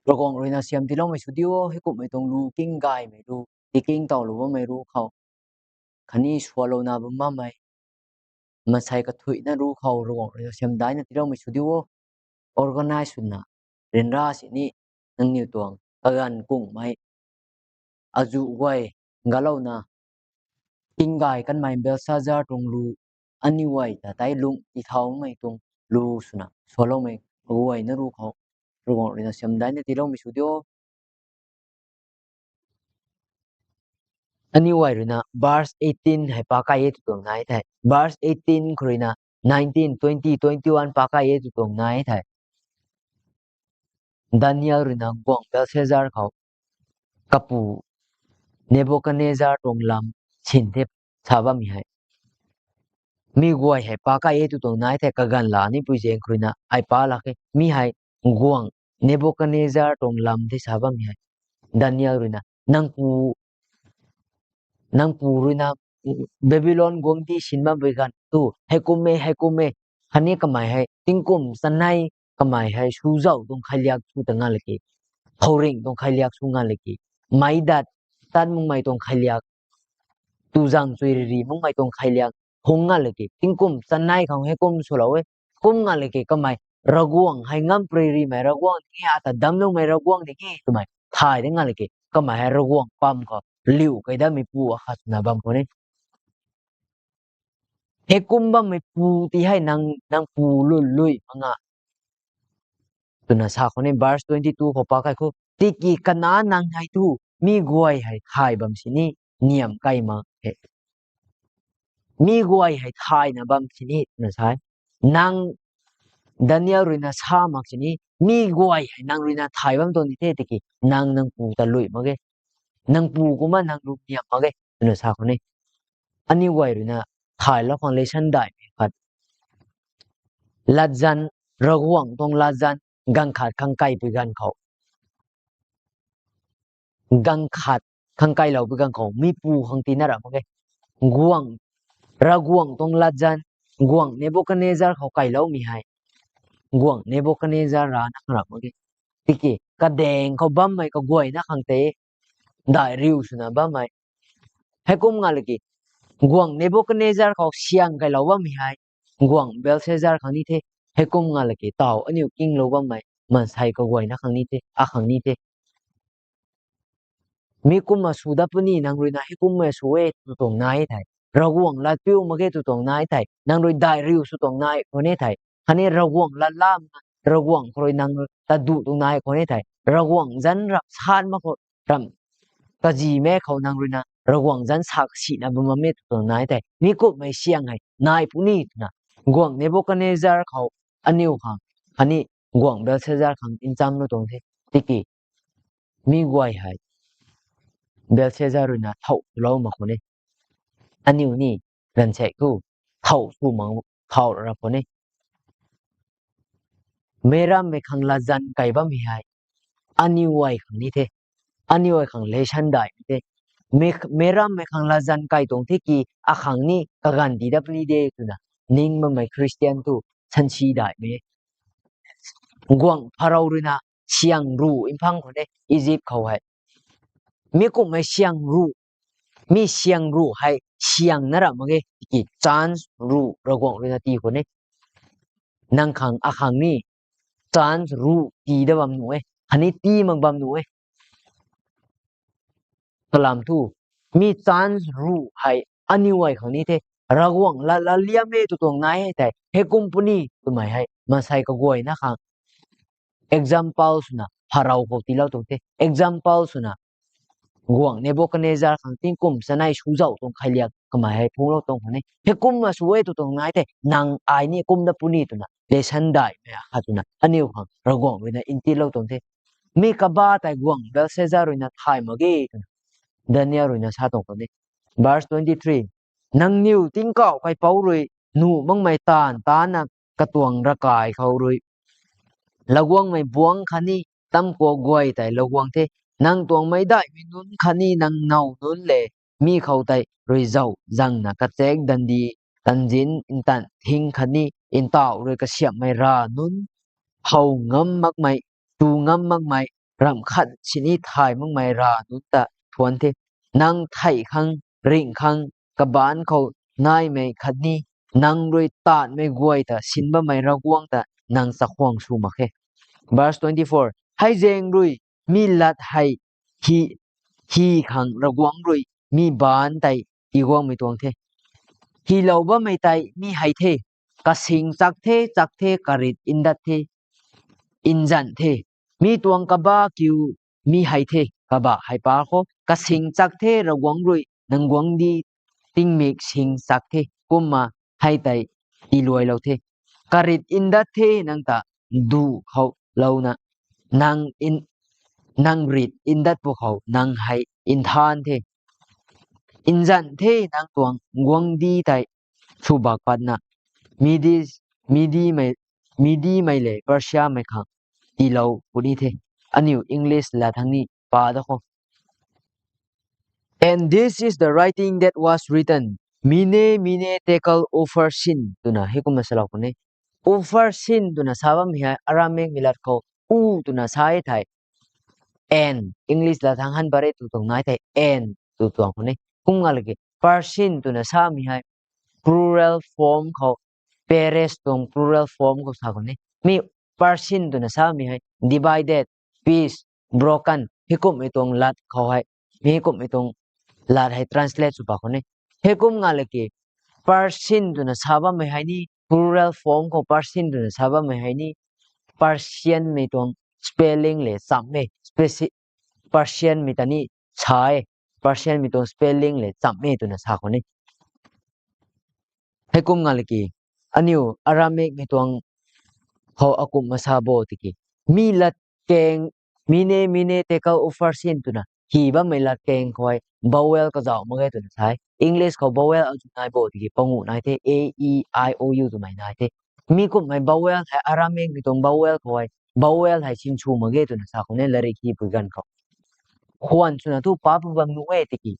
Ravguangc ruina siam tiiloumei sw diu o, heikumhmei tuang lu kinggaymei lu, tiking tawlou bammei lu khou, khatni sualouna bam bammei, maansei kathuicna lu khou Ravguangc ruina siam daina tiiloumei sw diu o, organize swna, ryanra sini, nangniw tuang kaganv kungmei, azuh guay, galouna, kinggay kanmei Belshazzar tuang lu, aniway ta tei lung tithaumei tuang lu swna sualoumei guayna lu khou, Ravguangc ruina siam daina tiiloumei sw diu o. Aniway ruina verse eighteen hei pakai e tw tuang nai thei. Verse eighteen khou ruina nineteen, twenty, twenty-one pakai e tw tuang nai thei. Daniel ruina guangc Belshazzar khou kapu Nebuchadnezzar tuang lam sin the sa bammei hei. Mi guay hei pa kai e tw tuang nai thei kaganv la ni pui zaeng khou ruina ai pa lak khe. Mi hei guangc Nebuchadnezzar tuang lam the sa bammei hei. Daniel ruina nang pu, nang pu ruina Babylon guangcdic sin bampui ganv tu, hei kum e, hei kum e, khatni kamei hei tingkum chanei kamei hei suzauh tuang khailiak sw ta nga laki, khouringh tuang khailiak sw nga laki, meic dat tat makmei tuang khailiak, tuzang chui riri makmei tuang khailiak hung nga laki, tingkum chanei khang hei kum swlou e, kum nga laki kamei Ravguangc hei ngam prui rimei Ravguangc ding e, ata damcloumei Ravguangc ding e twmei thay de nga laki, kamei hei Ravguangc pam khou liu kei datmei pu akhat swna bam khou ni. Hei kum bammei pu ti hei nang, nang pu lui lui mak nga twna sa khou ni, verse twenty two khou pa kai khou. Tiki kanac nang hei thu mi guay hei thay bam sini niam kai mak he. Mi guay hei thayna bam sini twna sa e. Nang, Daniel ruina sa mak sini, mi guay hei nang ruina thay bam tuang ni the tiki nang, nang pu ta lui mak ge. Nang pu kumna nang lu niam mak ge twna sa khou ni. Aniu guay ruina thaylou khang lesson daihmei khat. Latzan, Ravguangc tuang latzan, ganv khat khang kaipui ganv khou, ganv khat khang kailoupui ganv khou mi pu khang tina ra mak ge. Guangc, Ravguangc tuang latzan, guangc Nebuchadnezzar khou kailoumei hei, guangc Nebuchadnezzar rana khang ra mak ge. Tiki kadaeng khou bammei kaguayna khang tei daih riu swna bammei. Hei kum nga laki, guangc Nebuchadnezzar khou syang kailou bammei hei guangc Belshazzar khang ni the. Hei kum nga laki taw aniu kinglou bammei maansei kaguayna khang ni the, akhang ni the. Mi kumna sw dat puni nang ruina hei kumna sw e tw tuang nai thei, Ravguangc lat piu mak ge tw tuang nai thei, nang rui daih riu sw tuang nai khou ni thei, khatni Ravguangc lat lam, Ravguangc khou rui nang ta duh tuang nai khou ni thei, Ravguangc zanc ramh san mak khou, ramh kazimei khou nang ruina Ravguangc zanc sak sina bam bam e tw tuang nai thei, mi kumhmei syang hei nai puni twna guangc Nebuchadnezzar khou aniu khang, khatni guangc Belshazzar khang nchamlou tuang the. Tiki mi guay hei Belshazzar ruina thau swlou mak khou ni, aniu ni ganv sek thu thau sw mak, thau ra khou ni. Meic rammei khang latzan kai bammei hei aniu guay khang ni the. Aniu guay khang lesson daihmei the. Mei, meic rammei khang latzan kai tuang the ki akhang ni kaganv di dat puni de twna ning bammei Christian tu sansi daihmei. Guangc Pharaoh ruina syang ruh mphang khou ni Egypt khou hei. Mi kumhmei syang ruh, mi syang ruh hei syang na ra mak ge, tiki chance ruh Ravguangc ruina tii khou ni. Nang khang, akhang ni chance ruh tii dat bam nuh e, khatni tii mak bam nuh e. Kalam thu, mi chance ruh hei aniu guay khang ni the. Ravguangc lat, lat liam e tw tuang nai e thei, hei kum puni twmei hei maansei kaguayna khang example swna Pharaoh khou tiilou tuang the. Example swna guangc Nebuchadnezzar khang tingkum chanei suzauh tuang khailiak kamei hei phunglou tuang khou ni. Hei kumna sw e tw tuang nai thei, nang ai ni kum dat puni twna lesson daihmei akhat twna aniu khang Ravguangc ruina ntiilou tuang the. Mi kaba tei guangc Belshazzar ruina thay mak ge twna Daniel ruina sa tuang khou ni. Verse twenty three. Nangniw tingkauh kaipouc rui nuh makmei taanv tana katuang ravkai khou rui laguangmei buangc khatni tamkua guay tei laguang the. Nang tuang meic daihmei nunc khatni nang now nunc le mi khou tei rui zauh zangna kachek dandi tanzinc ntanv thing khatni ntauh rui kasiamhmei rav nunc, how ngam makmei, tu ngam makmei, ramh khat sini thay makmei rav nunc ta thuanc the. Nang theih khang, ringh khang, kabaanc khou naimei khatni nang rui taanhmei guay ta sin bammei Ravguangc ta nang chakhwang sw mak khe. Verse twenty four. Hei zaeng rui mi lat hei hi, hi khang Ravguangc rui mi baanc tei tiguangmei tuang the. Hilou bammei tei mi hei the, kasing chak the, chak the, karit ndat the, nzan the. Mi tuang kaba kiu mi hei the, kaba hei pa khou kasing chak the, Ravguangc rui nang guangcdic tingmik sing chak the, kumna hei tei tiiluailou the. Karit ndat the, nang ta duh khou louna, nang, nang rit ndat pwkhou nang hei nthan the. Nzan the, nang tuang guangcdic tei sw bak patna, Midi, Midi mei, Midi mei le Persia mei khang tiilou puni the. Aniu English lat thang ni pa da kho. And this is the writing that was written, Mene, Mene, Tekel, Upharsin, twna heikumna salou khou ne. Upharsin twna sa bammei hei Aramaic mei lat khou u twna sa e thei, and, English lat thang han pare tw tuang nai thei, and tw tuang khou ne. Kum nga laki, Parsin twna samei hei plural form khou, Peres tuang plural form khou sa khou ne. Mi Parsin twna samei hei divided, piece, broken, heikumhmei tuang lat khou hei, mi heikumhmei tuang lat hei translate sw pa khou ne. Heikum nga laki, Parsin twna sa bammei hei ni, plural form khou Parsin twna sa bammei hei ni, Persian mei tuang spelling le cham e, speci-, Persian mei ta ni sa e, Persian mei tuang spelling le cham e twna sa khou ne. Heikum nga laki, aniu Aramaic mei tuang khou akumhna sa bo tiki, mi latkaeng, Mene, Mene, Tekel, Upharsin twna hi bammei latkaeng khou hei vowel kazauh mak ge twna sa e. English khou vowel azu nai bo tiki panguh nai the, A, E, I, O, U twmei nai the. Mi kumhmei vowel hei Aramaic mei tuang vowel khou hei, vowel hei sinsw mak ge twna sa khou ne, latrik hipui ganv khou. Khwan swna thu pa pu bam nuh e tiki,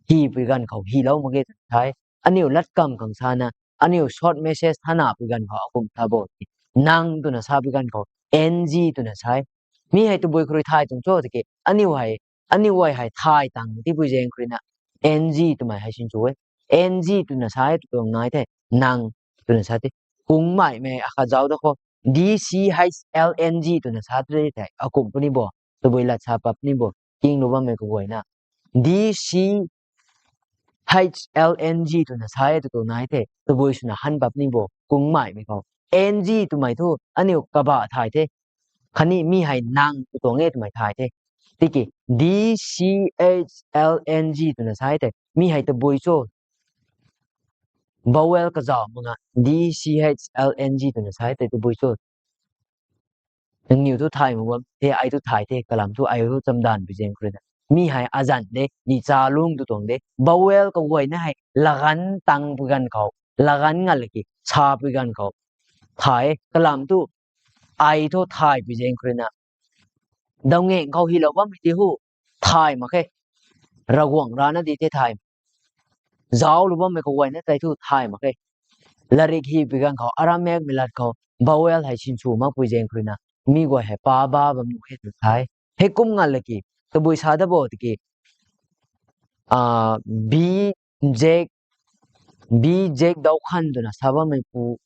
hipui ganv khou hilou mak ge twna sa e. Aniu latkam khang sana, aniu short message thanapui ganv khou akumh sa bo tiki, nang twna sapui ganv khou, N G twna sa e. Mi hei tabui khou rui thay tuang cho tiki, aniu hei, aniu guay hei thay tang tipui zaeng khou ruina, N G twmei hei sinsw e. N G twna sa e tw tuang nai the, nang twna sa the. Kungmei mei akhat zauc da kho, D C H L N G twna sa the thei, akumh puni bo, tabui lat sa pat puni bo, kinglou bammei kaguayna. D C H L N G twna sa e tw tuang nai the, tabui swna han pat puni bo, kungmei mei khou. N G twmei thu, aniu kabah thay the. Khatni mi hei nang tw tuang e twmei thay the. Tiki, D C H L N G twna sa e thei, mi hei tabui cho. Vowel kazauh mak nga, D C H L N G twna sa e thei tabui cho. Nangniw thu thay mak bam the, ai thu thay the, kalam thu ai thu chamdanv pui zaeng khou ruina. Mi hei azanc de, ni cha lung tw tuang de. Vowel kaguayna hei laganv tang pui ganv khou, laganv nga laki sapui ganv khou thay e, kalam thu ai thu thay pui zaeng khou ruina. Dawngaengc khou hilou bammei ti hu thay mak khe. Ravguangc rana di the thay. Zauclou bammei kaguayna tei thu thay mak khe. Latrik hipui ganv khou, Aramaic mei lat khou, vowel hei sinsw makpui zaeng khou ruina, mi guay hei pa ba bam nuh e tw thay. Heikum nga laki, tabui sa da bo tiki, B Jack, B Jack Daukhan twna sa bammei pu,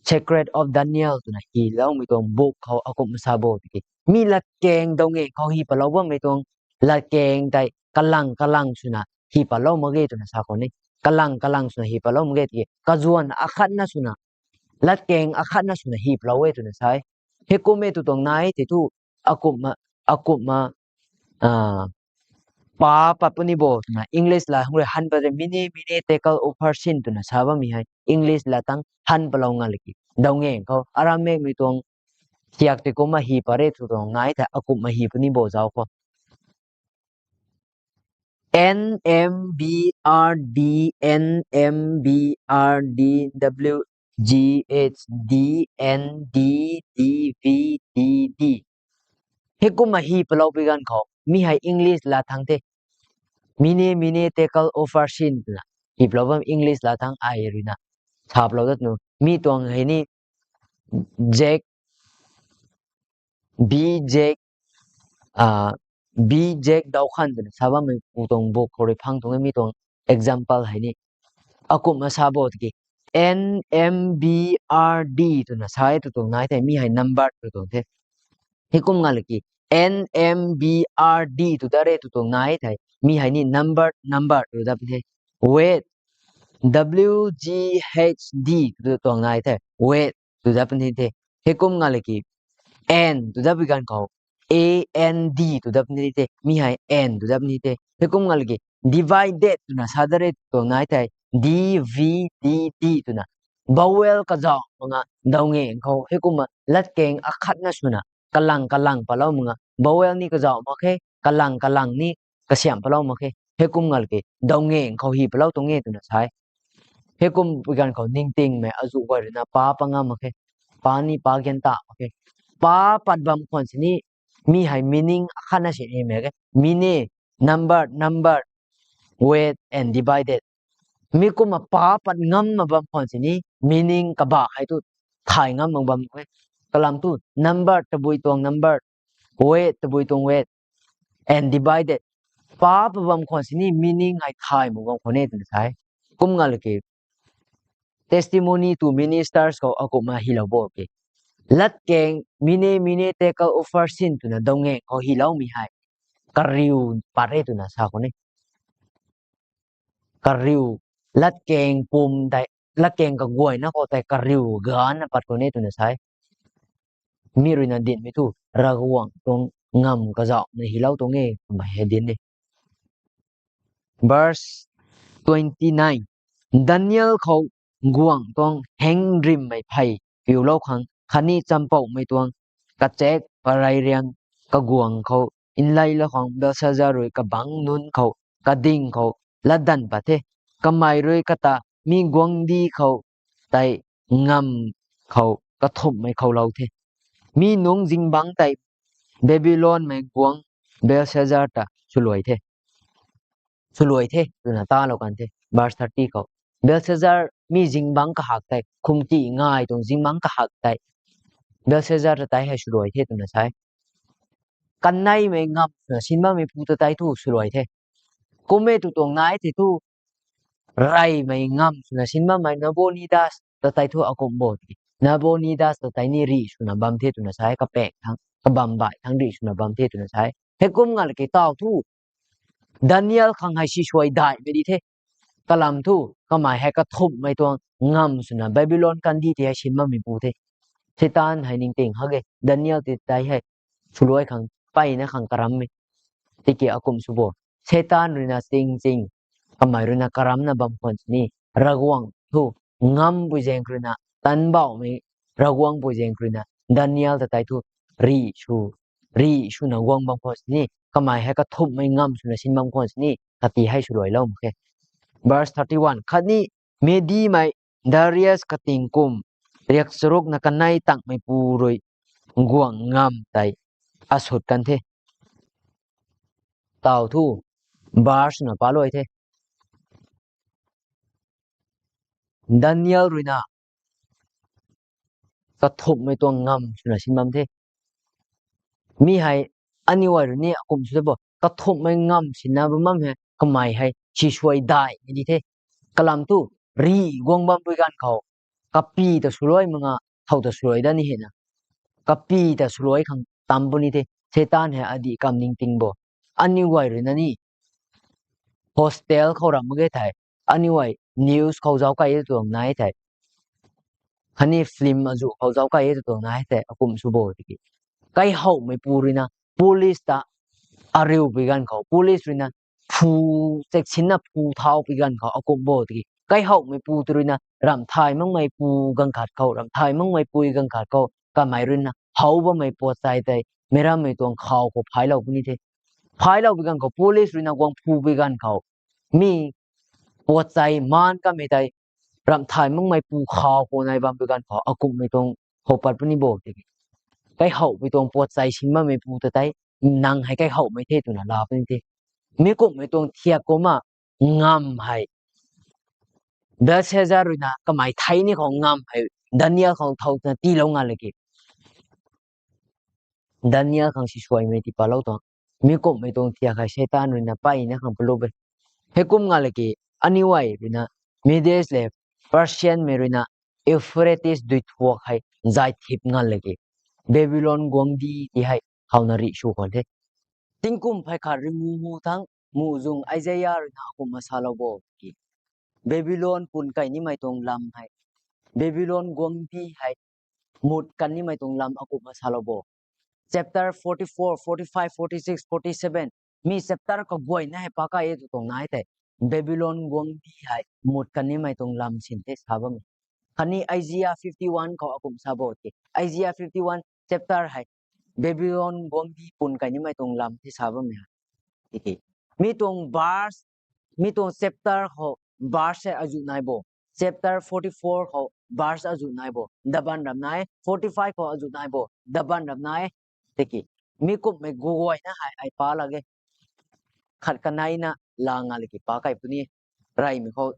Secret of Daniel twna hiloumei tuang book khou akumhna sa bo tiki, mi latkaeng dawngaengc khou hi palou bammei tuang latkaeng tei kalang kalang swna hi palou mak ge twna sa khou ni. Kalang kalang swna hi palou mak ge tiki, kazuan akhatna swna, latkaeng akhatna swna hi palou e twna sa e. Heikum e tw tuang nai thei thu, akumhna, akumhna, pa pat puni bo twna English la hung rui han pat e, mene, mene, tekel, upharsin twna sa bammei hei English la tang han palou nga laki, dawngaengc khou Aramaic mei tuang thiak tei kumna hi pat re tw tuang nai thei, akumhna hi puni bo zauc khou. N M B R D, N M B R D, W G H D, N D D V D D. Heikumna hi paloupui ganv khou, mi hei English la thang the. Mene, mene, tekel, upharsin twna hi palou bam English la thang ai ruina sa palou dat nu. Mi tuang hei ni Jack, B Jack, B Jack Daukhan twna sa bammei pu tuang book khou rui phang tuang e mi tuang example hei ni. Akumhna sa bo tiki, N M B R D twna sa e tw tuang nai thei, mi hei number tw tuang the. Heikum nga laki, N M B R D tw dat re tw tuang nai thei, mi hei ni number, number tw dat pun the. Wait, W G H D tw tuang nai thei, wait tw dat pun the. Heikum nga laki, N tw dat pui ganv khou, A N D tw dat pun the, mi hei N tw dat pun the. Heikum nga laki, divided twna sa dat re tw tuang nai thei, D V D D twna. Vowel kazauh mak nga, dawngaengc khou heikumna latkaeng akhatna swna, kalang kalang palou mak nga. Vowel ni kazauh mak khe, kalang kalang ni kasiamh palou mak khe. Heikum nga laki, dawngaengc khou hi palou tuang e twna sa e. Heikum pui ganv khou ningtingmei azuh guay ruina pa pat ngam mak khe. Pa ni pa gan ta mak khe. Pa pat bam khwan sini, mi hei meaning akhatna sinimei khe. Mi ni number, number, weight and divided. Mi kumna pa pat ngam mak bam khwan sini, meaning kabah hei tu thay ngam mak bam khe. Kalam tu number tabui tuang number, weight tabui tuang weight, and divided. Pa pat bam khwan sini meaning hei thay mak bam khwan e twna sa e. Kum nga laki, Testimony to Ministers khou akumna hylou bo ke. Latkaeng mine mine tecal offer sin twna dongeng khou hyloumei hei kariu pat re twna sa khwan e. Kariu, latkaeng pum tei, latkaeng kaguayna khou tei kariu ganna pat khwan e twna sa e. Mi ruina dinmei thu Ravguangc tuang ngamv kazauhna hylou tuang e twmei hei dinc e. Verse twenty nine, Daniel khou guangc tuang heng nrimmei phey piulou khang khatni champoumei tuang kachak parei riang kaguang khou nleilou khang Belshazzar rui kabangc nunc khou kading khou latdanv pat the. Kamei rui kata mi guangcdic khou tei ngamv khou kathumhmei khou lou the. Mi nungc zingbangc tei Babylonmei guangc Belshazzar ta swluai the. Swluai the twna talou kan the. Verse thirty khou, Belshazzar mi zingbangc kahak tei, khumki ngai tuang zingbangc kahak tei Belshazzar ta tei hei swluai the twna sa e. Kanneimei ngamv swna sin bammeipu ta tei thu swluai the. Kum e tw tuang nai thei thu, reymei ngamv swna sin bammei Nabonidas ta tei thu akumh bo tiki, Nabonidas ta tei ni rih swna bam the twna sa e, kapaeng thangc, kabamv baih thangc rih swna bam the twna sa e. Heikum nga laki taw thu, Daniel khang hei sisuai daihmei di the. Kalam thu, kamei hei kathumhmei tuang ngamv swna Babylon kandih tei hei sin bammeipu the. Seitaan hei ningting hak e, Daniel ti tei hei swluai khang, peyna khang karammei. Tiki akumh sw bo. Seitaan ruina ching ching, kamei ruina karamna bam khwan sini, Ravguangc thu, ngampui zaeng khou ruina, tanbauhmei Ravguangc pui zaeng khou ruina, Daniel ta tei thu, rih sw, rih swna guang bam khwan sini, kamei hei kathumhmei ngamv swna sin bam khwan sini, kati hei swluailou mak khe. Verse thirty one, khatni Medimei Darius kating kum riakcharukna kanei tangmeipu rui guangc ngamv tei asut kan the. Taw thu, verse swna paluai the. Daniel ruina kathumhmei tuang ngamv swna sin bam the. Mi hei, aniu guay rui ni akumh sw the bo, kathumhmei ngamv sinna bam bam hei, kamei hei sisuai daihmei di the. Kalam thu, rih guang bampui ganv khou, kapi ta swluai mak nga, thow ta swluai dat ni hena, kapi ta swluai khang tam puni the. Seitaan hei adih kam ningting bo. Aniu guay ruina ni hostel khou ram mak ge thei, aniu guay news khou zauc kai e tuang nai thei, khatni film azuh khou zauc kai e tuang nai thei, akumh sw bo tiki, kaihouhmeipu ruina police ta ariupui ganv khou, police ruina phu, cheksinna phu thaupui ganv khou akumh bo tiki, kaihouhmeipu tu ruina ramh thay makmeipu ganv khat khou, ramh thay makmeipui ganv khat khou, kamei ruina how bammei puatchai tei, meic rammei tuang khou khou phaiclou puni the. Phaicloupui ganv khou, police ruina guang phupui ganv khou, mi puatchai maan kamei tei, ramh thay makmeipu khou khou nai bampui ganv khou, akumhmei tuang khou pat puni bo tiki, kaihouhpui tuang puatchai sin bammeipu ta tei, nang hei kaihouhmei the twna la puni the. Mi kumhmei tuang thiak kumna ngamv hei, Belshazzar ruina kamei thei ni khou ngamv hei, Daniel khou thow twna tiilou nga laki, Daniel khang sisuaimei tii patlou tuang. Mi kumhmei tuang thiak hei Seitaan ruina peyna khang palup e. Heikum nga laki, aniu guay ruina, Medes le Persianmei ruina, Euphrates dui thuak hei zay thip nga laki, Babylon guangcdic ti hei howna rih sw khwan the. Tingkum phey khat ringu mu thangc muhzwng Isaia ruina akumhna salou bo ki, Babylon pun kai nimei tuang lam hei, Babylon guangcdic hei mut kan nimei tuang lam akumhna salou bo. Chapter forty four, forty five, forty six, forty seven, mi chapter kaguayna hei pac kai e tw tuang nai thei, Babylon guangcdic hei mut kan nimei tuang lam sin the sa bam e. Khatni Isaia fifty one khou akumh sa bo tiki, Isaia fifty one chapter hei Babylon guangcdic pun kai nimei tuang lam the sa bam e. Tiki, mi tuang verse, mi tuang chapter khou verse hei azuh nai bo. chapter forty four khou verse azu nai bo, daban ram nai, forty five khou azu nai bo, daban ram nai. Tiki mi kumhmei guayna hei ai pa lak e. Khat kaneina la nga liki pa kai puni. Reymei khou,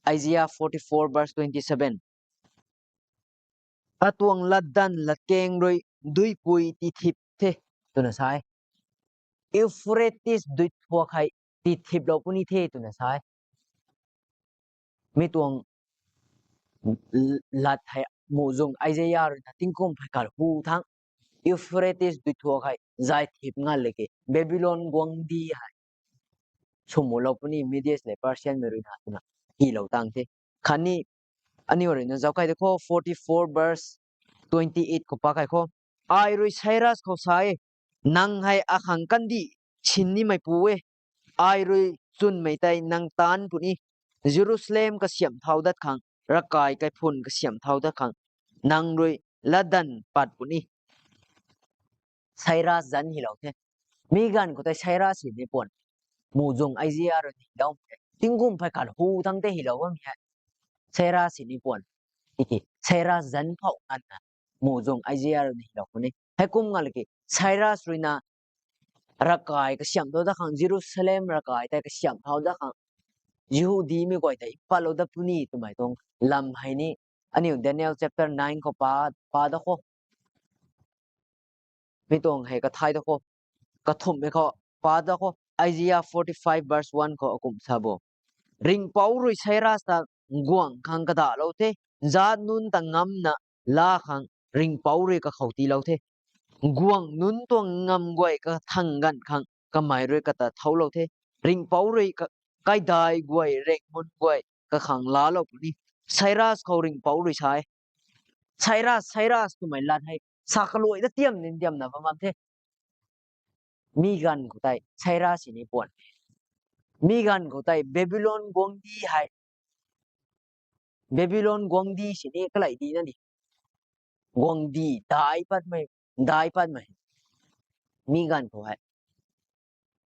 Isaiah forty four verse twenty seven. Atuang latdanv latkeng rui duipui tithip the, twna sa e. Euphrates duithuak hei tithiplou puni the, twna sa e. Mi tuang lat hei muhzwng Isaiah ruina tingkum phey khat hu thangc Euphrates duithuak hei zay thip nga liki Babylon guangcdic hei swmulou puni, Medes le Persianmei ruina twna hylou tang the. Khatni aniu ruina zauc kai de khou, forty four verse twenty eight khou pa kai khou, ai rui Cyrus khou sa e, nang hei akhang kandih sinnimeipu e, ai rui chwnmei tei nang taanc puni, Jerusalem kasiamh thau dat khang, ravkai kaiphun kasiamh thau dat khang, nang rui latdanv pat puni. Cyrus zanc hylou the. Mi ganv khou tei Cyrus sini puan, muhzwng Isaiah rui ni hylou the. Tingkum phey khat hu thangc tei hylou bammei hei Cyrus sini puan. Tiki Cyrus zanc phou nganvna muhzwng Isaiah rui ni hylou puni. Heikum nga liki Cyrus ruina ravkai kasiamh thau dat khang, Jerusalem ravkai tei kasiamh thau dat khang, Jihudimei guay tei patlou dat puni twmei tuang lam hei ni aniu Daniel chapter nine khou pa, pa da khou, mi tuang hei kathai da khou, kathumhmei khou pa da khou, Isaiah forty five verse one khou akum sa bo, ringhpouc rui Cyrus ta guangc khang kadahlou the, zat nunc ta ngamna la khang ringhpouc rui kakhou tiilou the, guangc nunc tuang ngam guay kathang ganv khang kamei rui kata thouclou the, ringhpouc rui ka, kaidai guay, rengmun guay kakhang laalou puni. Cyrus khou ringhpouc rui sa e. Cyrus, Cyrus twmei lat hei sa kaluai da tiam nin tiamna bam bam the. Mi ganv khou tei Cyrus sini puan. Mi ganv khou tei Babylon guangcdic hei, Babylon guangcdic sini kalai di na di, guangcdic dai patmei, dai patmei. Mi ganv khou hei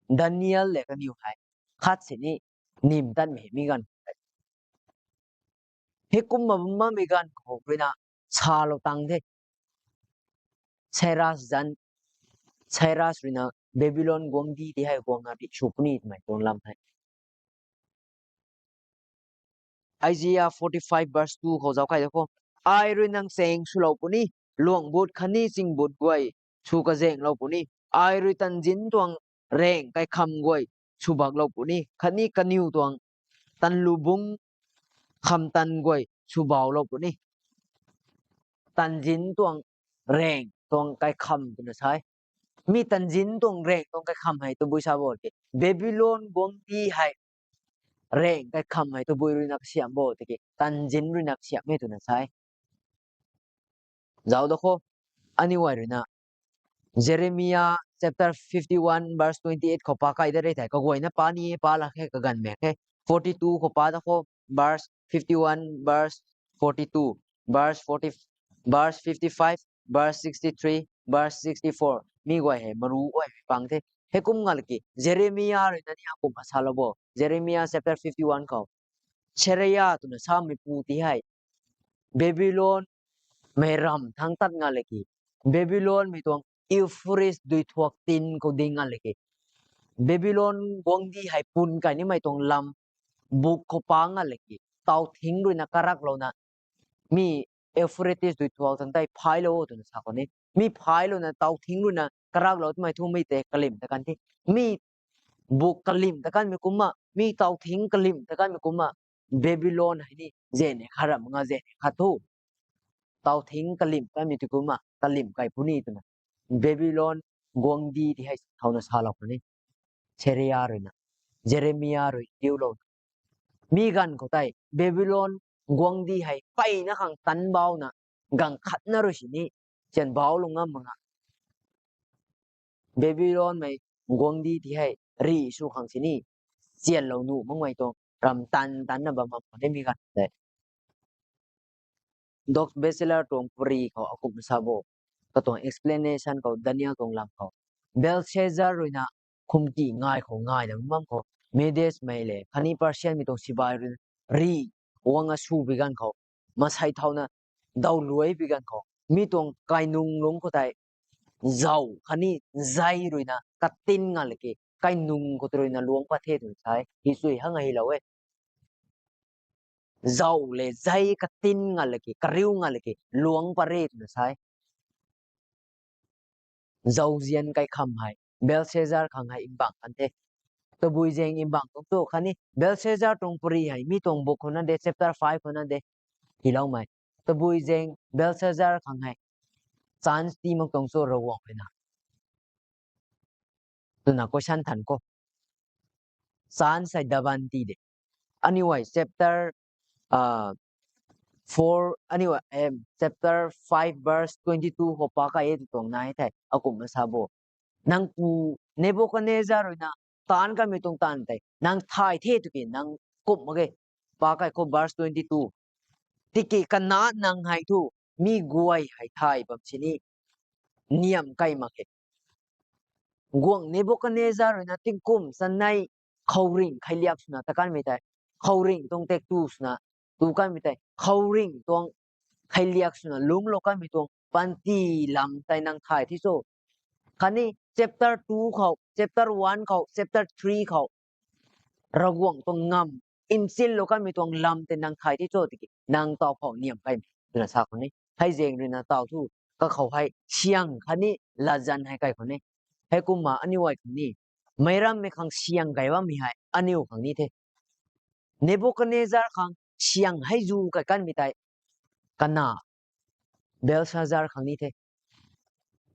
Daniel le kaniw hei khat sini nim tatmei mi ganv khou hei. Heikumna bammei ganv khou ruina salou tang the. Cyrus zanc, Cyrus ruina Babylon guangcdic ti hei guangna ri sw puni twmei tuang lam hei Isaiah forty five verse two khou zauc kai da khou, ai rui nang chaeng swlou puni, luang but khatni chyngbut guay sw kazaenglou puni, ai rui tanzinc tuang raeng kaikham guay swbaklou puni, khatni kaniw tuang tanlubungc khamtan guay swbaulou puni. Tanzinc tuang raeng tuang kaikham twna sa e. Mi tanzinc tuang raeng tuang kaikham hei tabui sa bo tiki Babylon guangcdic hei raeng kaikham hei tabui ruina kasiamh bo tiki tanzinc ruina kasiamh e twna sa e. Zauc da khou, aniu ai ruina Jeremiah chapter fifty one verse twenty eight khou pa kai da rei thei, kaguayna pa ni e, pa lak khe, kaganv mak khe. Forty two khou pa da khou, verse fifty one, verse forty two, verse forty, verse fifty five, verse sixty three, verse sixty four, mi guay hei maru guay hei pang the. Heikum nga liki Jeremiah ruina ni akum asalou bo, Jeremiah chapter fifty one khou, Seraiah twna sameipu ti hei Babylon mei ram thangc tat nga liki, Babylon mei tuang Euphrates duithuak tin khou ding nga liki, Babylon guangcdic hei pun kai nimei tuang lam buk khou pa nga liki, tau thingc ruina karaklouna, mi Euphrates duithuak thangc tei phaylou twna sa khou ni, mi phaylouna tau thingc ruina karaklou twmei thumei tei kalim ta kan the. Mi buk kalim ta kanmei kumna, mi tau thingc kalim ta kanmei kumna, Babylon hei ni zene khat ram nga zene khat thu, tau thingc kalim kanmei ti kumna kalim kai puni twna Babylon guangcdic ti hei thouna salou khou ni, Seraiah ruina, Jeremiah rui diulou. Mi ganv khou tei Babylon guangcdic hei peyna khang tanc bauna, ganv khatna rui sini sian baulou ngam mak nga, Babylon mei guangcdic ti hei rih sw khang sini sianlou nuh makmei tuang ram tan tanna bam bam khou ni mi ganv khou tei. Dox Bachelor tuang pari khou akum sa bo, katuang explanation khou Daniel tuang lam khou, Belshazzar ruina khumki ngai khou ngaina bam bam khou, Medes mei le khatni Persian mei tuang sibai ruina rih wang a sw bi ganv khou, masei thauna daw luai bi ganv khou, mi tuang kainung lungc khou tei zauh khatni zei ruina katin nga laki, kainung khou tei ruina luangc pat the twna sa e. Hi chui hang a hylou e. Zauh le zei katin nga laki, kariu nga laki luangc pat re twna sa e. Zauzian kaikham hei Belshazzar khang hei mbang kan the. Tabui zaeng mbang tuang tu khatni Belshazzar tuang pary hei mi tuang book khou na de, chapter five khou na de, hyloumei. Tabui zaeng Belshazzar khang hei chance tii mak tuang cho Ravguangc ruina twna question than khou, chance hei daban ti de. Aniu hei chapter four, aniu hei chapter five verse twenty two khou pa kai e tw tuang nai thei, akumhna sa bo. Nang pu Nebuchadnezzar ruina taanc kanmei tuang taanv tei nang thay the tiki nang kumh mak ge. Pa kai khou verse twenty two. Tiki kana nang hei thu mi guay hei thay bam sini niam kai mak khe. Guangc Nebuchadnezzar ruina tingkum chanei khouringh kheiliak swna ta kanmei tei, khouringh tuang tek tu swna tu kanmei tei, khouringh tuang kheiliak swna lungclou kanmei tuang panty lam tei nang thay the cho. Khatni chapter two khou, chapter one khou, chapter three khou Ravguangc tuang ngam nchinlou kanmei tuang lam tei nang thay the cho tiki nang taw khou niam kai twna sa khou ni. Hei zaeng ruina taw thu kakhou hei syang khatni latzan hei kai khou ni. Heikumna aniu ai khou ni, meic rammei khang syang kai bammei hei aniu khang ni the. Nebuchadnezzar khang syang hei zu kai kanmei tei kana Belshazzar khang ni the.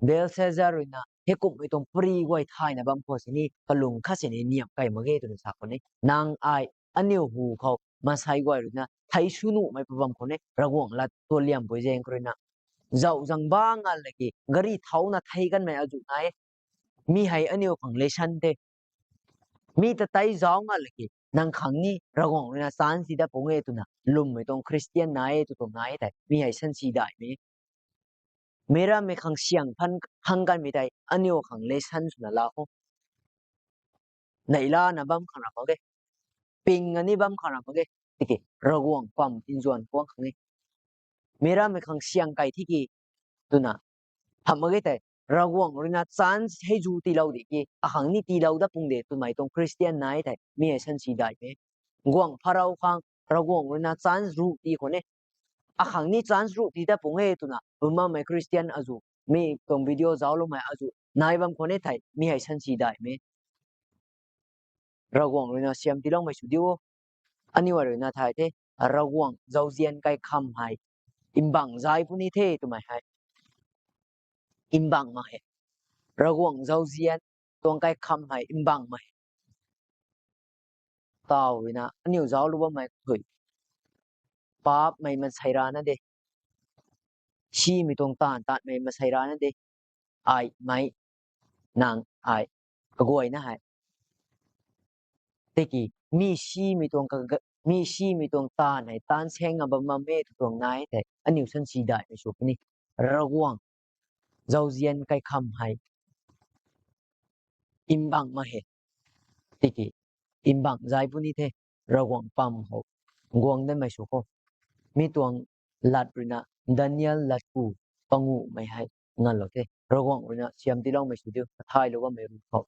Belshazzar ruina heikumhmei tuang pary guay thayna bam khou sini kalung khat sini niam kai mak ge twna sa khou ni. Nang ai aniu hu khou masei guay ruina thei sw nuhmei pa bam khou ni, Ravguangc lat tualiampui zaeng khou ruina zauh zang ba nga laki gari thauna thei kanmei azuh nai e. Mi hei aniu khang lesson the. Mi ta tei zauc nga laki nang khang ni Ravguangc ruina chance ti dat pung e twna lwmmei tuang Christian nai e tw tuang nai e tei mi hei sansi daihmei. Meic rammei khang syang phan khang kanmei tei aniu khang lesson swna la khou, neihlana bam khang ra mak ge, ping ani bam khang ra mak ge. Tiki Ravguangc pam nzuan kuang khang e. Meic rammei khang syang kai tiki twna hamh mak ge tei, Ravguangc ruina chance hei zu tiilou di ki akhang ni tiilou dat pung de twmei tuang Christian nai thei mi hei sansi daihmei. Guangc Pharao khang Ravguangc ruina chance ruh ti khou ni, akhang ni chance ruh ti dat pung e twna bumamei Christian azuh, mi tuang video zaucloumei azuh nai bam khou ni thei mi hei sansi daihmei. Ravguangc ruina siam tiiloumei sw diu o. Aniu ai ruina thay the, Ravguangc zauzian kaikham hei mbang zay puni the twmei hei mbang mak he. Ravguangc zauzian tuang kaikham hei mbang mak he. Taw ruina aniu zauclou bammei thui, paapmei masei rana de, simei tuang taanv taanmei masei rana de, aimei, nang ai, kaguayna hei. Tiki mi simei tuang, mi simei tuang taanv hei taanv saeng a bam bam e tw tuang nai thei aniu sansi daihmei sw puni. Ravguangc zauzian kaikham hei mbang mak he. Tiki mbang zay puni the, Ravguangc pam khou guang danmei sw khou. Mi tuang lat ruina Daniel latku panguhmei hei nganlou the. Ravguangc ruina siam tiiloumei sw diu, kathaylou bammei ru khou.